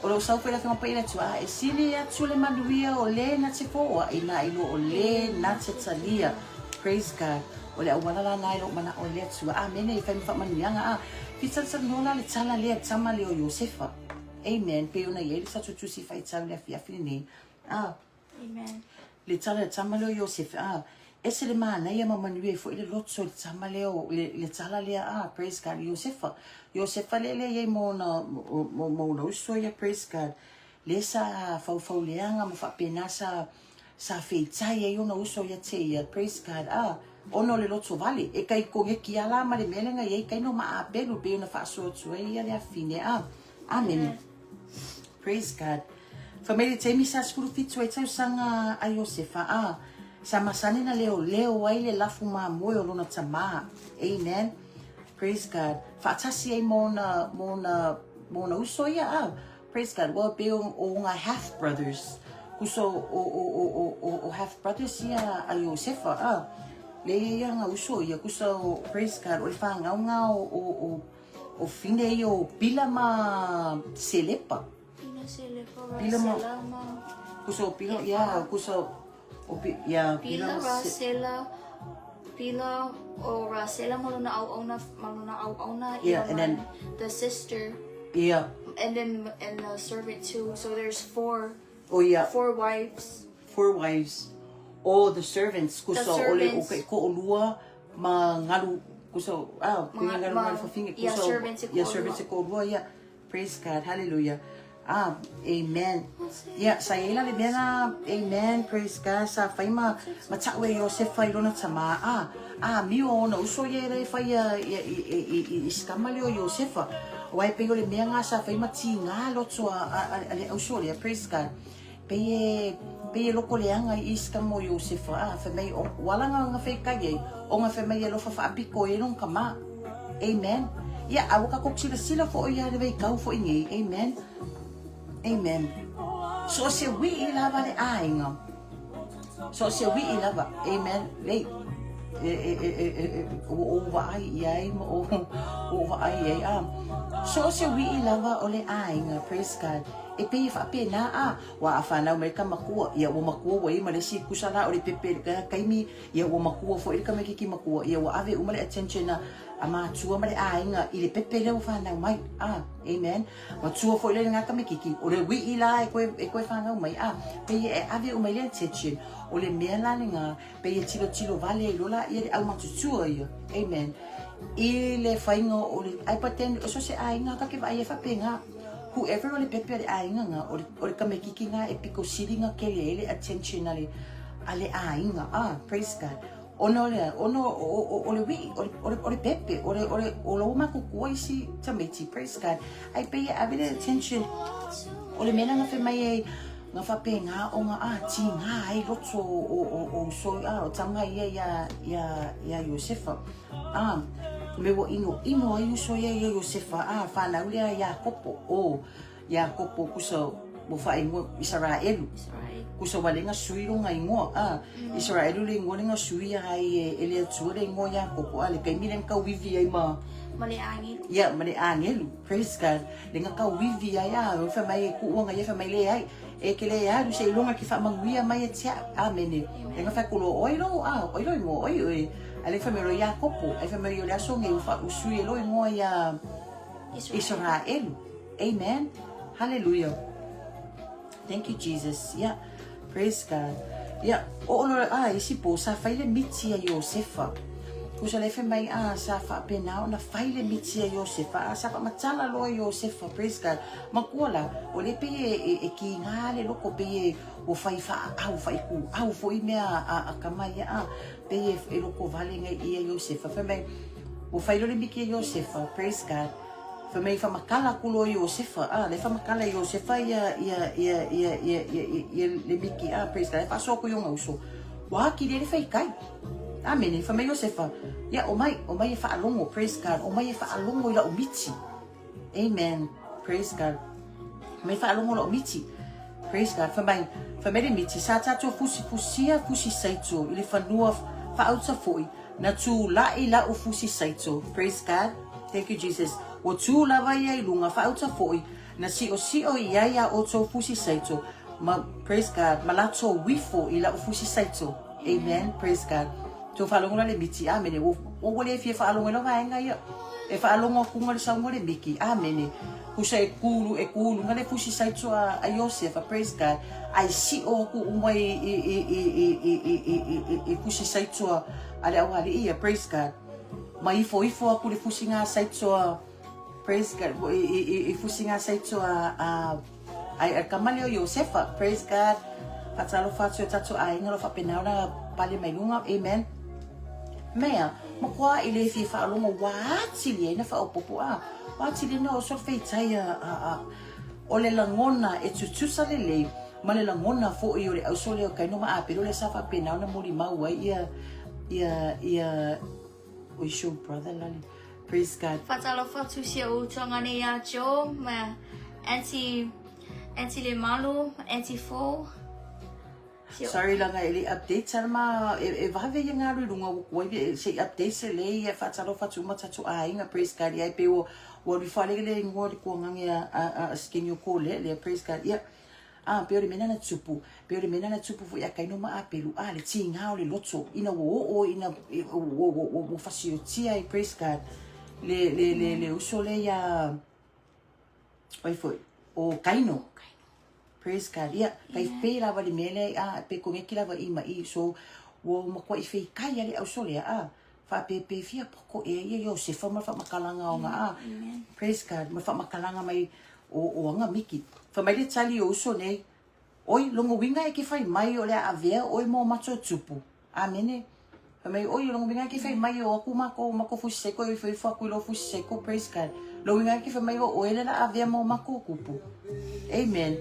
O lou sau foi le Afioga Paia le Atua, a e sili atu le manuia o le na te foai na i lo o le na te talia. Praise God. O le auala la na e lou manao ai le Atua. Amene, e fai ma faamanuiaga a. Fia talatalanoa la le tala lea tama lea o Iosefa. Amen. Pei ona i ai le tatou tusi faitau i le afiafi lenei. A. Amen. Le tala le tama lea o Iosefe, a, ese le manaia ma manuia ai foi le loto i le tama lea o, le, le tala lea, a, praise God, Iosefa. Iosefa lea lea i ai ma ona, ma, ma ona uso ia, praise God, lea sa faufau leaga ma faapena sa, sa feitai ai ona uso ia te ia, praise God, a, ona o le loto vale, e kai koneki a la ma le mea lea na i ai, kai no maapelu, pei ona faasoa atu ai ia le afine, a, amene. Praise God. Fai mai le taimi sa 17 ai tausaga a Iosefa, a, sa masani na leoleo ai le lafu mamoe o lona tamā. Amen. Praise God. Faatasi ai ma ona, ma ona, ma ona uso ia, a. Praise God. Ua pei o, o ngā half brothers. Kusa o, o, o, o, o, o, o half brothers ia a Iosefa, a. Le ia ia ngā uso ia, kusa o, praise God, o le whāngau ngā o, o, o, O fine ia o Pila ma Selepa. Pila Selepa Pila ma Rasela ma Kusa o Pila, ia, kusa o Pi, ia, Pila Pila ma Se, Rasela Pila o Rasela ma lona auauna ma lona auauna yeah, ia and ma then, the sister ia, and then and the servant too. So there's four o ia, four wives. four wives. O the servants, The kusa o le o servants ke ko'olua ma galu kusa ah mga pe galu ma galu fafine yeah kusa servants e ia servants ko'olua. e ko'olua ia. Praise God, hallelujah. Ah, amen. Ia, sa i ai la le mea na, amen, praise God, sa fai ma, ma ta'u e Iosefa i lona tamā, ah, ah, mio ona uso ia e la e fai ia, ia, i, i, i, i, i sikama lea o Iosefa. Aua e pei o le mea nga sa fai ma tigā loto a, a, a, a le auso lea, praise God. Pei e, pei e loko leaga i sikama o Iosefa, ah, fai mai, o, ua ala nga, nga feikai ai, o nga fai mai e alofa faapiko ai lona tamā. Amen. Ia, a ua kakou silasila foʻi ia le vaitau foʻi nei. Amen. Amen. So o se wii lava le aiga. So o se wii lava. Amen. Lei. E, e, e, e, e, e, ua ou vaai i ai ma o, ou vaai i ai. Ah. So o se wii lava o le aiga. Praise God. E pei e faapena a, ua a whanau mai ka makua, ia ua makua ua i ma le isi kusa la o le pepe le ka kaimi, Ia ua matua foi le tamaititi matua, ia ua ave uma le attention a, a matua ma le aiga i le pepe lea ua whanau mai. Ah, amen. Matua foi le ngā tamaititi, o le wii la e koe, e koe whanau mai. Ah, pei e ave uma i le attention, o le mea la le ngā, pei e tilo tilo vale ai lola ia le au matutua ia. Amen. I le whainga o le, ai but then, o so se aiga ka ke vaai e whapenga. Whoever o le pepe a le aiga nga, o le, o le tamaititi nga e pito sili nga kele ai le attention a le, a le aiga. Ah, praise God. Ona o le a, ona o, o, o, o le wii, o le, o le, o le pepe, o le, o le, o lou matutua isi tamaiti, praise God. Ai pei e ave le attention, o le mea la nga fai mai ai, nga faapena ona a tiga ai loto o, o, o, o uso, ah, o tama ia ia, ia, ia Iosefa. A, me ua ʻinoʻino ai uso ia iā Iosefa, a whanau lea Iakopo, o Iakopo kusa ua faaigoa Isaraelu, kusa ua le sui lona igoa, a Isaraelu le igoa le sui ai e, e le Atua le igoa Iakopo, a le taimi le tauivi ai ma Ma le agelu. Ia, ma le agelu, praise God, le na tauivi ai, a, o fai mai e kuuanga ia fai mai le ai, e ke le alu se iloga ki faamanuia mai e tia, amene. Le na fai kulo oi lo, a, oi lo igoa, oi oi, a le fai mai lo Iakopo, ai fai mai o le aso nei ua fausui e lo igoa ia Israelu. Amen. Hallelujah. Thank you, Jesus. Yeah. Praise God. Yeah. O ono a isi po sa fai le miti a Iosefa. Kusa le fai mai a sa faapena ona fai le miti a Iosefa. A sa faamatala loa Iosefa. Praise God. Makua la, o le pei e, e, e ki ngā le loko pei e ua fai whaau, whai ku au foi mea a, a kama ia a pei e, e loko vale ngai ia Iosefa. Fai mai, ua fai loa le miki a Iosefa. Praise God. Fai mai whamakala aku loa Iosefa, a, le whamakala Iosefa ia, ia, ia, ia, ia, ia, ia, ia le miki, a, praise God, e whaasoa ku i ona uso. Ua aki le le whaikai. Amene, fai mai Iosefa, ia, o mai, o mai e whaalongo, praise God, o mai e whaalongo i lau miti. Amen, praise God. Mai whaalongo lau miti. Praise God. Fai mai, fai mai le miti, sa tātou fusi fusia fusi saito i le whanua whaauta foi, Na tulaʻi la'u fusi saito. Praise God. Thank you Jesus. Ua tū lava ia i luga, faauta foʻi. Na siʻosiʻo i ai a ʻoutou fusi saito, ma, praise God, ma latou ifo i laʻu fusi saito. Amen, praise God. Tou faalogo la le miti, amene, ua, ua le fia faalogo i lau vaega ia. E faalogo akuga le sauga le miki, amene. Husa e kulu, e kulu nga le fusi saito a, a Iosefa, praise God, ai siʻo aku uma i, i, i, i, i, i, i, i, i, i, i fusi saito a, a le aualiʻi ia, praise God. Ma ifo ifo aku le fusi nga saito a, Praise God. I, i, i, i fusi ngā saito a, a, ai a kama leo Iosefa. Praise God. Whatalofa atu e tatou āinga lo whapena ona pale mai lunga. Amen. Mea, ma koa i le fia whaalongo wā atili ai na whaopopo a. Wā atili na o so wheitai a, a, a. O le langona e tutusa le lei, ma le langona fo i o le auso leo kaino ma apelo le sa whapena ona moli mau ai ia, ia, ia, o show brother lale. Praise God. Whatalofa atu si ou tuanga nei a Joe, ma Auntie, Auntie Lemalu, Auntie Fo. Sorry langa e le update ana ma e, e vave ia ngā rurunga o koe e se update se le ia whatalofa atu uma tatu āinga praise God ia e pe ua ua ruwhale le ingoa le kuangange a a a, a skinyo ko le le praise God ia Ā, pei o le mea nana tupu, pei o le mea nana tupu foi a Kaino ma Apelu, ā, le tīngā o le loto, ina ua oo ina, ua, ua, ua, ua fasiotia ai, praise God, le, le, le, le uso lea iā, ai foi, o Kaino. Praise God. Ia, kai yeah. lava le mea lea, ā, pe kongeki lava i ma i, so, ua makuaʻi feikai a le auso lea, ā, whaapēpē fia poko ea ia Iosefa ma le whaamakalaga o nga, ā, praise God, ma le whaamakalaga mai o, o aga miki. Fai mai le tali o uso nei, Oi, logo uiga e ke fai mai o le a avea oe mo matou tupu. Amene. Fai mai, Oi, logo uiga e ke fai mai o aku makou, makou fusi seiko e ifo ifo aku i lo fusi seiko, praise God. Logo uiga e ke fai mai o oe le la avea mo makou kupu. Amen.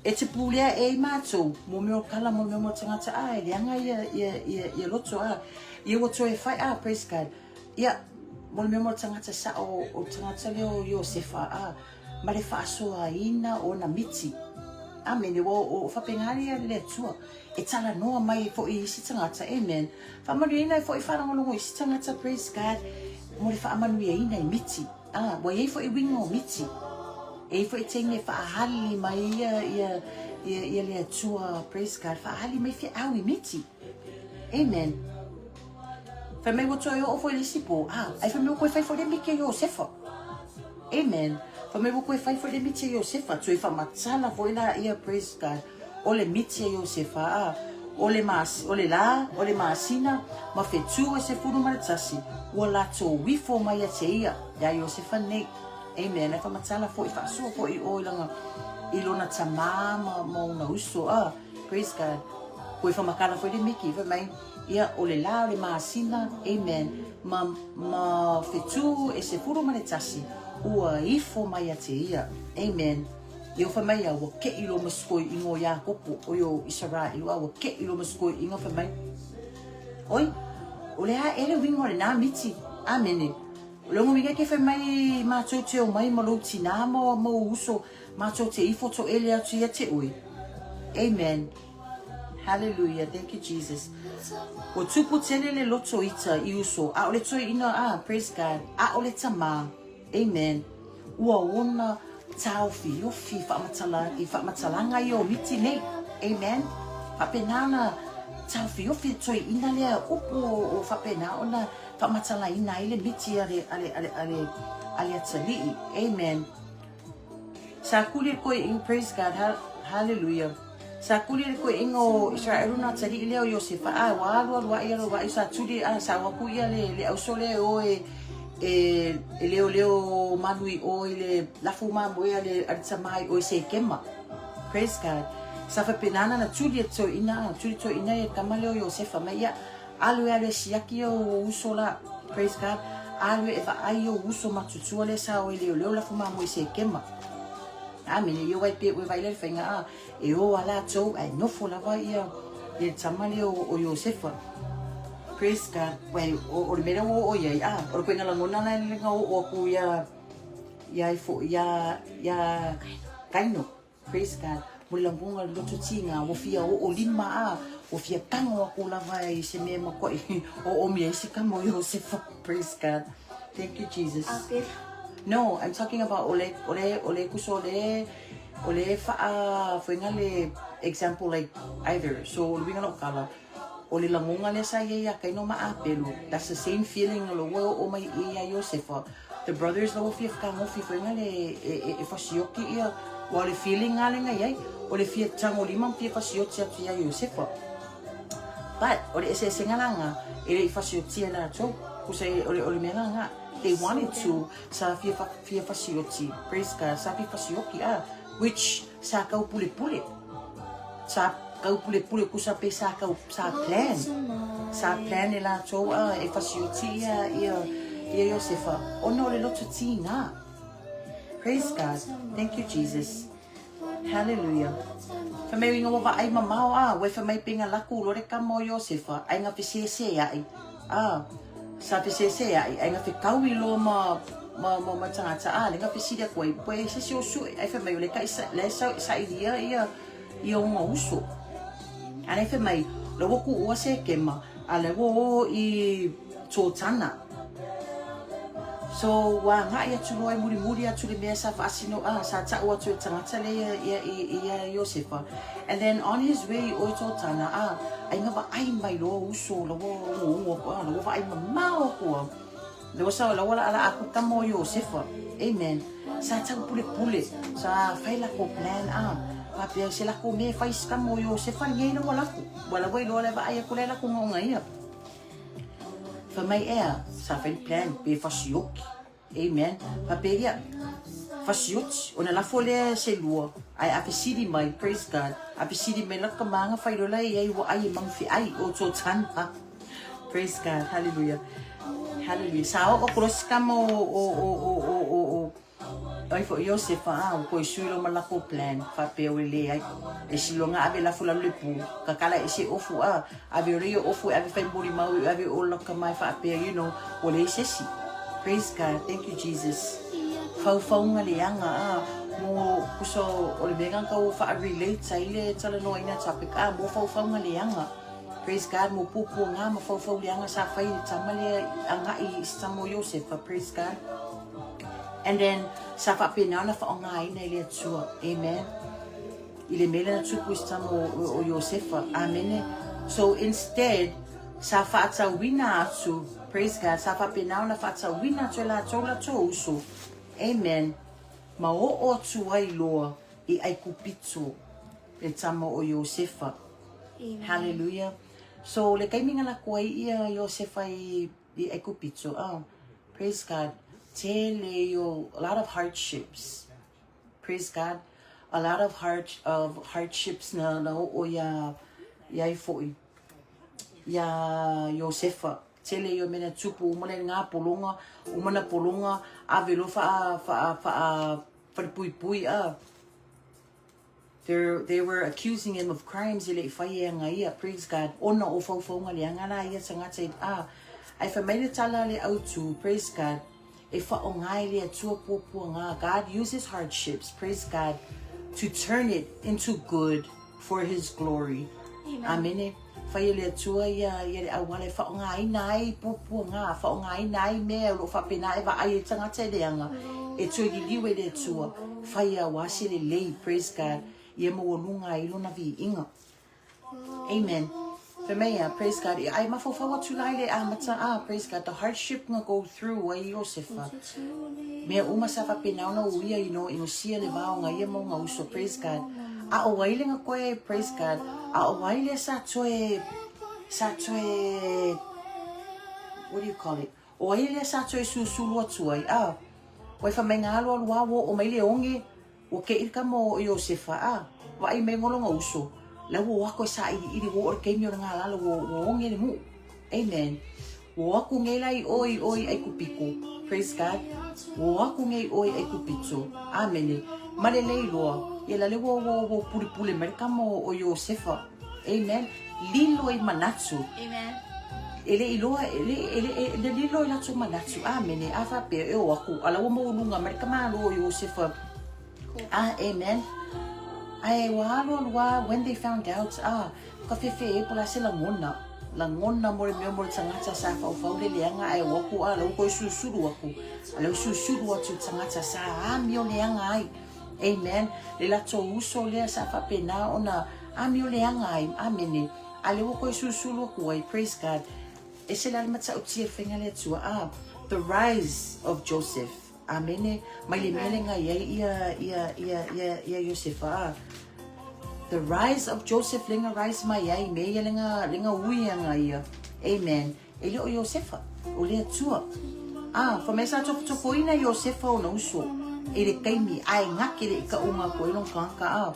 E te pulea e i matou, mo mea o kala, mo mea mo tangata, a, e leaga ia, ia, ia, ia loto, a. Ia ua toe fai, a, praise God. Ia, mo le mea mo le tagata sao o tagata lea o Iosefa, a, ma le faasoaina o ona miti. Amene, ua o faapena ia le Atua, e talanoa mai ai foi i isi tagata, amen. Faamanuiaina ai foi faalogologo i isi tagata, praise God, mo le faamanuiaina i miti. A, ua i ai foi uiga o miti. E i ai foi taimi e faahali mai ia, ia, ia, ia le Atua, praise God, faahali mai feau i miti. Amen. Fai mai ua toe oo foi le isi po, a, ai fai mai ua koe fai foi le miti a Iosefa. Amen. Fai mai ua koe fai foi le miti a Iosefa, toe faamatala foi la ia, praise God, o le miti a Iosefa, a, o le mas, o le la, o le masina, ma fetu e 11, ua latou ifo mai ia te ia, ia Iosefa nei. Amen. Ai faamatala foi, faasoa foi i o i langa, i lona tamā ma, ma ona uso, a, praise God. Koe whamakala foi le miki, fai mai, Ia, o le lā o le masina, amen, ma, ma whetū e 11, ua ifo mai a te ia, amen. Ia fai mai ia, ua keʻi lo maskoi ingo Iakopo, o yo Isaraelu, a ua keʻi lo maskoi ingo fai mai. Oi, o le a ele wingo le nā miti, amene. O le ongo winga ke fai mai mātou te o mai ma lou tinā ma, ma uso, mātou te ifo to ele atu ia te oi. Amen. Hallelujah, thank you Jesus. Ua tupu tele le loto ita i uso, ʻaʻole toe ina, ah, praise God, ʻaʻole tamā. Amen. Ua ona taofiofi faamatala, i faamatalaga ia o miti nei. Amen. Faapena ona taofiofi toe ina lea upu o, o faapena ona faamatalaina ai le miti a le, a le, a le, a le, a le atalii. Amen. Sa kuli le koeʻiga, praise God, ha, hallelujah. Sa kuli le koeʻiga o Israelu na taliʻi lea o Iosefa, a ua alu alu aʻe alu aʻe sa tuli a sa aku ia le le auso le o e e e leo leo malu i o i le lafu mamoe a le a le tamā i o i Sekema. Praise God. Sa faapena na tuli e toeʻina, tuli toeʻina e tama lea o Iosefa mai ia Alu e alu e siaki ou uso la. Praise God. Alu e vaai ou uso matutua lea sa o e leoleo lafu mamoe Sekema. Amene. Ia wai pe ue vai le whainga a. E o a latou ae nofo lava ia ia le tama lea o, o Iosefa. Praise God. Wai, o, o le mea lea ua oo i ai, a, o le koina lagona la le nga oo aku ia, ia ifo, ia, ia Kaino. Praise God. Mo le lagoga le loto tiga, ua fia oo lima a, ua fia tago aku lava i se mea makuaʻi oomi ai se kama o Iosefa. Praise God. Thank you, Jesus. Apelu. No, I'm talking about o le, o le, o le kuso o le, o le whaa whainga le example like either. So, o le winga lau kala, o le lagonga lea sa iai ia Kaino ma Apelu, that's the same feeling o le ua oo mai i ia Iosefa. The brothers la ua fia fekagofi foinga le e, e, e fasioki ia, ua o le feeling lava lea na iai, o le fia tagolima ma fia fasioti atu ia Iosefa. But, o le eseesega la na, e le i fasiotia e latou, kusa e, o le, o le mea la na, they wanted to, sa fia, fia fasioti, praise God, sa fia fasioki, ah, which sa kau pulepule. Sa kau pulepule kusa pe sa kau sa plan. Sa plan e latou a e fasioti ia ia ia Iosefa ona o le loto tiga. Praise God. Thank you Jesus. Hallelujah. Fai mai ina ua vaai mamao a ua fai mai pe nga laku loa le kama o Iosefa ai nga feseseai a sa feseseai ai nga fekaui loa ma ma ma ma tagata a le nga fesili atu ai po e se isi o suʻe ae fai mai o le kai le sa sailia ia ia ona uso a le fai mai la ua kuʻua Sekema a le ua o i Totana so ua agai atu loa e mulimuli atu le mea sa faasino a sa taʻu atu e tagata le ia ia ia Iosefa and then on his way o i Totana a ai nga vaai mai loa uso la ua uguugu aku a la ua vaai mamao aku a Lea ua sao la ua laʻalaʻa aku tama o Iosefa. Amen. Sa taupulepule, sa fai lakou plan a faapea se lakou mea e fai i se tama o Iosefa lenei la ua lako. Ua la ua iloa la e vaai aku la e lako gaoga ia. Fai mai ea, sa fai le plan pe fasioki. Amen. Faapea ia, fasioti, ona lafo lea se lua, ae a fesili mai, praise God, a fesili mai laka kamaga fai loa la e iai ua ai e magafeai o Totana. Praise God. Hallelujah. Hallelujah. Sa oo ko si kama o o o o o o o ai fo Iosefa a o koi sui lo malako plan fa pe o le ai e si longa ave la fula le pu ka kala e se ofu a ave o le ofu ave fai muri mau ave o la ka mai fa pe you know o le sesi. Praise God. Thank you Jesus. Faufauga leaga a mo kuso o le mea ka o fa relate ai le talanoaina topic a mo faufauga leaga. Praise God mo puapuaga ma faufauleaga sa fai i le tama lea agai i se tama o Iosefa, praise God. And then sa faapena ona faaaogaina e le Atua, amen. I le mea lea na tupu i se tama o, o, o Iosefa, amene. So instead, sa faatauina atu, praise God, sa faapena ona faatauina atu e latou latou uso, amen, ma oo atu ai loa i Aikupito le tama o Iosefa. Hallelujah. So le taimi na lako ai ia Iosefa i i Aikupito, oh, praise God, tele io a lot of hardships. Praise God. A lot of hard of hardships na na oo ia ia i foi. Ia Iosefa. Tele io mena tupu uma le ngā polonga, uma na polonga, ave lo wha wha wha wharepuipui a. They were accusing him of crimes e le i whai e anga ia, praise God, ona o faufauga leaga la ia tagata i a, ae fai mai le tala a le autu, praise God, e whaonga e le Atua puapuaga, God uses hardships, praise God, to turn it into good for his glory. Amen. Amene. Whai e le Atua ia, ia le auala e whaongaina ai puapuaga, whaongaina ai mea o loo whapena e vaai e tagata e leaga, e toe liliu e le Atua, whai a wā se lelei, praise God, ia maualuga ai lona viiga. Amen. Fai mai ia, praise God, e ai mafaufau atu la i le amata, ah, praise God, the hardship nga go through ai Iosefa. Mea uma sa whapena ona uia, you know, inosia le vaoga ia ma ona uso, praise God. A o ai le nga koe, praise God, a o ai le sa toe, sa toe, what do you call it? O ai lea sa toe susulu atu ai, a, ua e fai mai nga alualu a ua oo mai le oge, ua keʻi le kama o Iosefa, a, vaai mai nga lona uso, la ua o aku e saʻiliʻili, ua oo le taimi o le galala, ua, ua oge le nuʻu. Amen. Ua o aku nei la i ʻo i ʻo i ʻAikupiko. Praise God. Ua o aku nei ʻo i ʻAikupito. Amene. Ma lelei loa, ia la le ua, ua, ua pulipule mai le kama o, o Iosefa. Amen. Lilo i manatu. Amen. E le i loa, e le, e le, e le lilo i latou manatu. Amene. A faapea, e o aku, a la ua maualuga mai le tamālō o Iosefa. Ah, amen. Ae ua alualu lava, when they found out, ah, ka fefe e po le a se lagona. Lagona mo le mea mo le tagata sa faufau le leaga ae o aku a la ua toe sulusulu aku a lea ua sulusulu atu i le tagata sa amio leaga ai. Amen. Le latou uso lea sa faapena ona amio leaga ai. Amene. A lea ua toe sulusulu aku ai. Praise God. Ese la le matautia i le faiga a le Atua. Ah, the rise of Joseph. Amene. Mai le mea le ngai ai ia, ia, ia, ia, ia Iosefa. Ah. The rise of Joseph le nga rise mai ai me ia le nga, le nga ui anga ia. Amen. E le o Iosefa, o le Atua. Ah, fa mai sa tofotofoina Iosefa ona uso i le taimi ae gake le i ka unga ko ai lona tagata ah.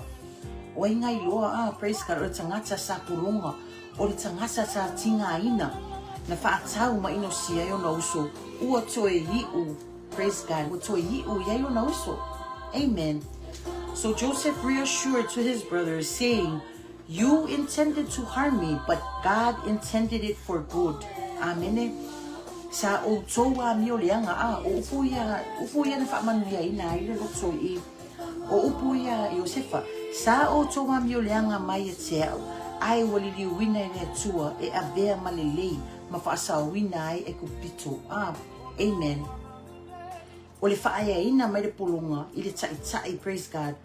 O ai ngai loa ah, praise God, o le tagata sa pologa, o le tagata sa tigaina, na faatau ma inosia ai ona uso, ua toe iu, praise God, ua toe iu i ai ona uso. Amen. So Joseph reassured to his brothers, saying, You intended to harm me, but God intended it for good. Amene. Sa outou amio leaga, a, o upu ia, upu ia na faamanuiaina ai le loto i, o upu ia Iosefa, sa outou amio leaga mai ia te a'u, ae ua liliuina e le Atua e avea ma lelei ma faasaoina ai Ekupito. A, amen. O le faaeaina mai le pologa i le Taitai, praise God,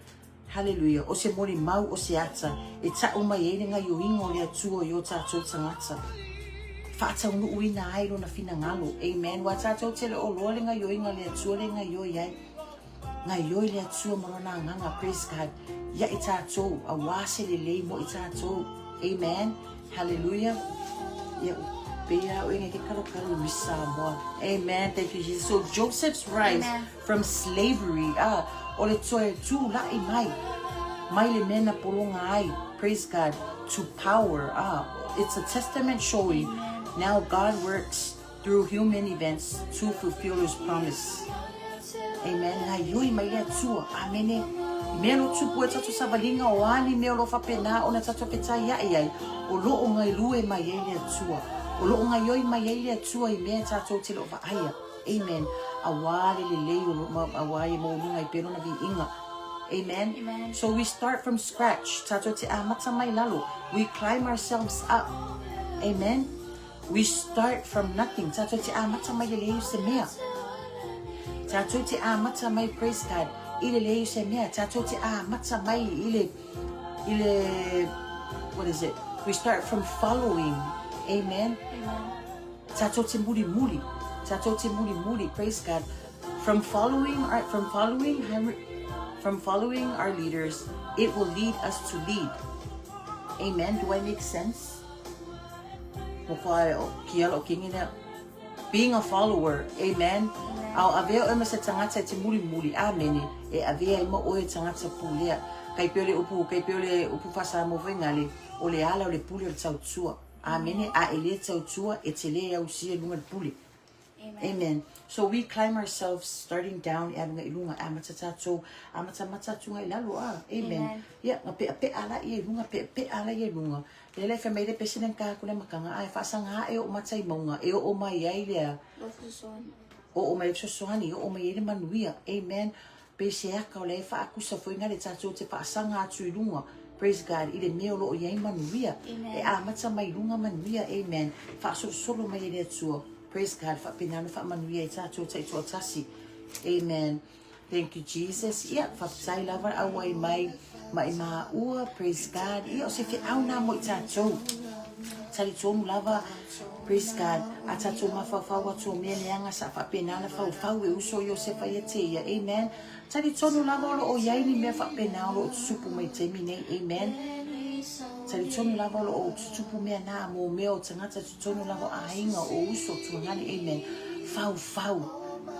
Haleluia! O se molimau, o se ata e taʻu mai ai le gaioiga o le Atua i o tatou tagata, e faataunuuina ai Lona finagalo. Amen. Ua tatou te le o loa le gaioiga a le Atua le gaioi ai. Gaioi le Atua ma Lona Agaga, praise God, ia i tatou, auā se lelei mo i tatou. Amen. Hallelujah. Ia, pei a oe ngai ke kalokalo Miss Samoa. Amen. Thank you, Jesus. So Joseph's rise Amen. from slavery, ah, o le toe tula'i mai, mai le mea na pologa ai, praise God, to power, ah, it's a testament showing now God works through human events to fulfill his promise. Amen. Gaioi mai le Atua. Amene. I mea lo tupu e tatou savaliga o a ni mea o lo faapena ona tatou fetaia'i ai, o loo gailue mai ai le Atua. O loo gaioi mai ai le Atua i mea tatou te le o vaaia. Amen. Auā le lelei o lo, auā e maualuga ai pea lona viiga. Amen. Amen. So we start from scratch. Tatou te amata mai lalo. We climb ourselves up. Amen. We start from nothing. Tatou te amata mai le leai o se mea. Tatou te amata mai, praise God, i le leai o se mea. Tatou te amata mai i le, i le, what is it? We start from following. Amen. Amen. Tatou te mulimuli, tatou te mulimuli, praise God, from following our, from following, from following our leaders, it will lead us to lead. Amen. Do I make sense? Being a follower, amen. A o avea oe ma se tagata e te mulimuli, amene, e avea ai ma oe e tagata pulea. Kai pei o le upu, kai pei o le upu faa-Samoa foi ngale, o le ala o le pule o le tautua. Amene, a e lē tautua, e te lē ausia i luga le pule. Amen. Amen. So we climb ourselves starting down e alu ngai i luga, amata tatou, amata mata atu ngai i lalo, ah. Amen. Amen. Ia, nga peapea la ia i luga, peapea la ia i luga. Lea la e fai mai le pese le ka aku le makanga, a e faasaga ae o'u mata i mauga, e oo mai ai lea. Oo mai le fesoasoani, oo mai ai le manuia. Amen. Pe se aka o lea e faakusa foi ngale tatou te faasaga atu i luga, praise God, i le mea o lo o i ai manuia. Amen. E amata mai i luga manuia, amen. Faasolosolo mai e le Atua, praise God, faapena ona faamanuia ai tatou taitoatasi. Amen. Thank you, Jesus. Ia, faafetai lava le auai mai ma i maua, praise God. Ia, o se feau na mo i tatou. Talitonu lava, praise God, a tatou mafaufau atu o mea leaga sa faapena ona faufau e uso Iosefa ia te ia, amen. Talitonu lava o lo o i ai ni mea faapena o lo o tutupu mai taimi nei, amen. Talitonu lava o lo o tutupu mea na mo mea o tagata totonu lava o aiga o uso tuagane, amen. Faufau,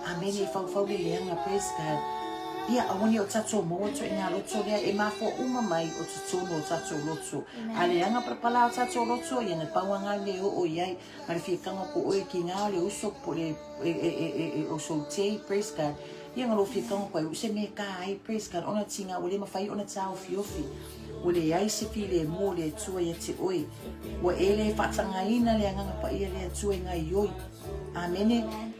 amene, faufau le leaga, praise God. Ia, aua ne i o tatou maua ituaiga loto lea e mafua uma mai o totonu o tatou loto. A leaga palapala o tatou loto, ia na pau lava le mea e oo i ai, ma le fia tago ko oe ki ngā o le uso po le e, e, e, e, e, o sou tei, praise God. Ia nga lo fia tago ko ai use me ka ai, praise God, ona tinga ua le mawhai ona tāofiofi. Ua leai se filemu o le Atua ia te oe. Ua e le faatagaina le Agaga Paia le Atua i ngaioi. Amene.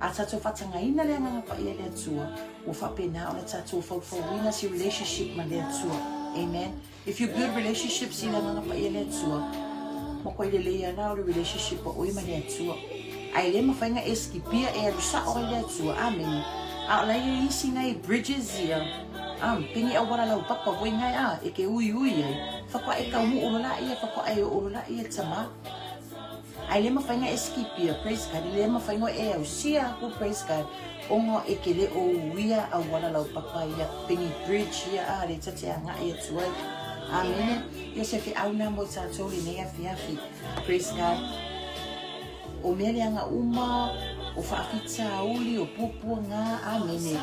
A tatou faatagaina le Agaga Paia le Atua, ua faapena ona tatou faufauina se relationship ma le Atua. Amen. If you build relationships i le Agaga Paia le Atua, Matuai lelei lava la o le relationship a oe ma le Atua. Ae le mafai ona e skipia e alu sao ai le Atua. Amene. A o la e i ai isi nai bridges ia, a, pei ni auala laupapa foi nai a, e ke uiui ai, faatoa e taunuu loa laia, faatoa e oo loa laia i le tama. Ae le mafai ona e skipia, praise God, e le mafai ona e ausia aku, praise God, ona e te le o uia auala laupapa ia, pei ni bridge ia a, lea ta te agai atu ai. Amene. Ia se feau na mo i tatou lenei afiafi. Praise God. O mea leaga uma, o faafitauli, o puapuaga, amene,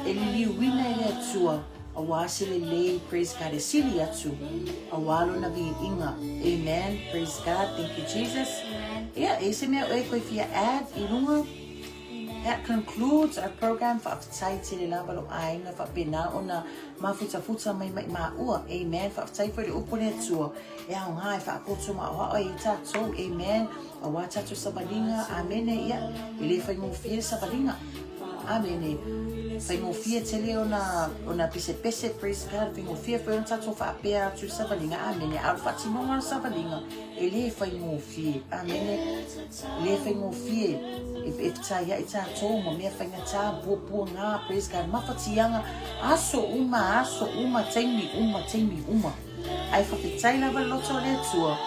e liliuina e le Atua. Aua se lelei, praise God, e sili atu, aua lona viiga, amen, praise God, thank you Jesus. Ia, e i se mea oe koe fia add i lunga? That concludes our program, faafetai tele lava lo aiga faapena ona mafutafuta mai mai maua, amen, faafetai foi le upu a le Atua, e aoga e faapoto ma aoao ai i tatou, amen, aua tatou savaliga, amene, ia, e le faigofie le savaliga. Amene. Faigofie tele ona, ona pesepese, praise God, faigofie foi ona tatou faapea atu i le savaliga, amene, a o le faatinoga o le savaliga, e le faigofie, amene, e le faigofie, e, e fetaiai tatou ma mea faigata, puapuaga, praise God, mafatiaga, aso uma, aso uma, taimi uma, taimi uma. Ae faafetai lava le loto o le Atua,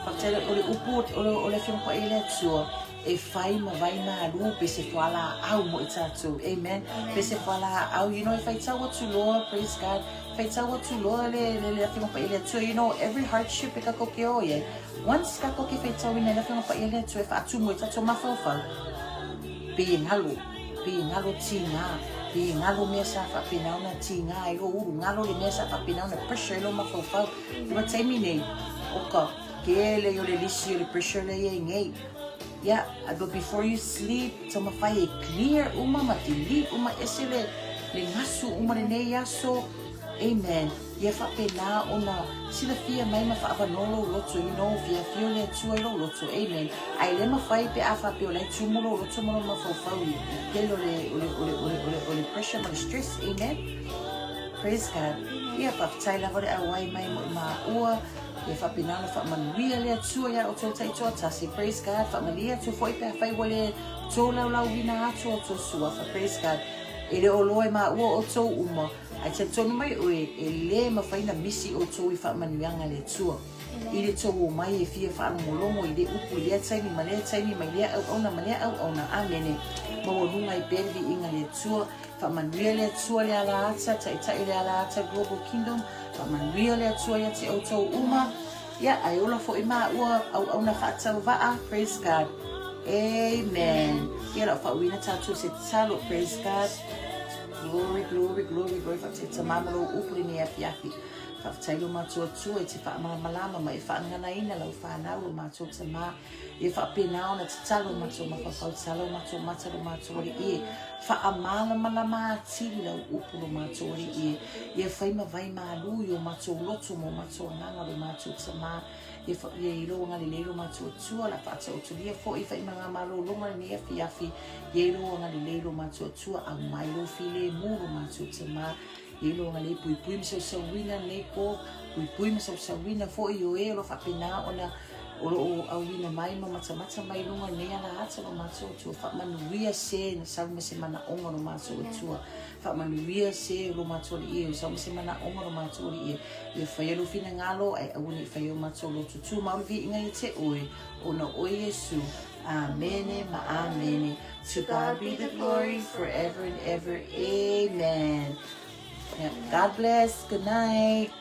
faafetai o le upu o le, o le Afioga Paia i le Atua, E fai ma vai malu pe se fualaau mo i tatou. Amen. Pe se fualaau, you know, e faitau atu loa, praise God, faitau atu loa le, le, le Afioga Paia i le Atua, you know, every hardship e kakou ke o iai. Once kakou ke faitauina i le Afioga Paia i le Atua e faatumu i tatou mafaufau, pei e galo, pei e galo tiga, pei e galo mea sa faapena ona tiga ai lou ulu, galo le mea sa faapena ona pressure ai lou mafaufau. I le taimi nei, oka, Tele o le lisi o le pressure lea i ai nei. Yeah, but before you sleep, taumafai e clear uma ma delete uma ese le, le gasu uma lenei aso. Amen. Ia faapena ona silafia mai ma faaavanoa lou loto, you know, fia afio le Atua i lou loto. Amen. Ae le mafai pe a faapea o la e tumu lou loto ma lou mafaufau i le tele o le, o le, o le, o le, o le, o le pressure ma le stress. Amen. Praise God. Ia, faafetai lava le auai mai mo i maua. Ia faapena ona faamanuia le Atua iā outou taitoatasi. Praise God. Faamalie atu foi pe afai ua le tolaulauina atu outou suafa. Praise God. E le o loa e maua outou uma, ae talitonu mai oe, e le mafai na misi outou i faamanuiaga a le Atua. I le tou omai e fia faalogologo i le upu i lea taimi ma lea taimi mai lea auauna ma lea auauna. Amene. Maualuga ai pea le viiga i le Atua. Faamanuia le Atua le ala ata, Taitai le ala ata Global Kingdom. Faamanuia le Atua ia te outou uma. Ia, ae ola foi maua auauna faatauvaa. Praise God. Amen. Ia lau faauina tatou se tatalo. Praise God. Glory, glory, glory, glory. Faafetai Tamā mo lou upu lenei afiafi. Faafetai lo matou Atua i te faamalamalama ma e faaganaina lau whanau lo matou Tamā. Ia faapena ona tatalo matou mafaufau, tatalo matou mata lo matou Alii e faamalamalama atili lau upu lo matou Alii e. Ia fai ma vai malu i o matou loto ma o matou agaga lo matou Tamā. Ia, fa, ia i lou agalelei lo matou Atua, la faataotolia foi faimaga malologa lenei afiafi. Ia i lou agalelei lo matou Atua, aumai lou filemu lo matou Tamā. Ia i lou agalelei puipui ma sausauina lenei po, puipui ma sausauina foi o e o lo faapena ona O lo o auina mai ma matamata mai luga nei ala ata lo matou Atua. Faamanuia se na sau ma se manaoga lo matou Atua. Faamanuia se lo matou Alii e sau ma se manaoga lo matou Alii e. Ia faia lou finagalo ae aua ne i faia o matou loto tumau le viiga ia te oe, ona oe Iesu. Amene ma amene. To God be the glory forever and ever. Amen. Yeah. God bless. Good night.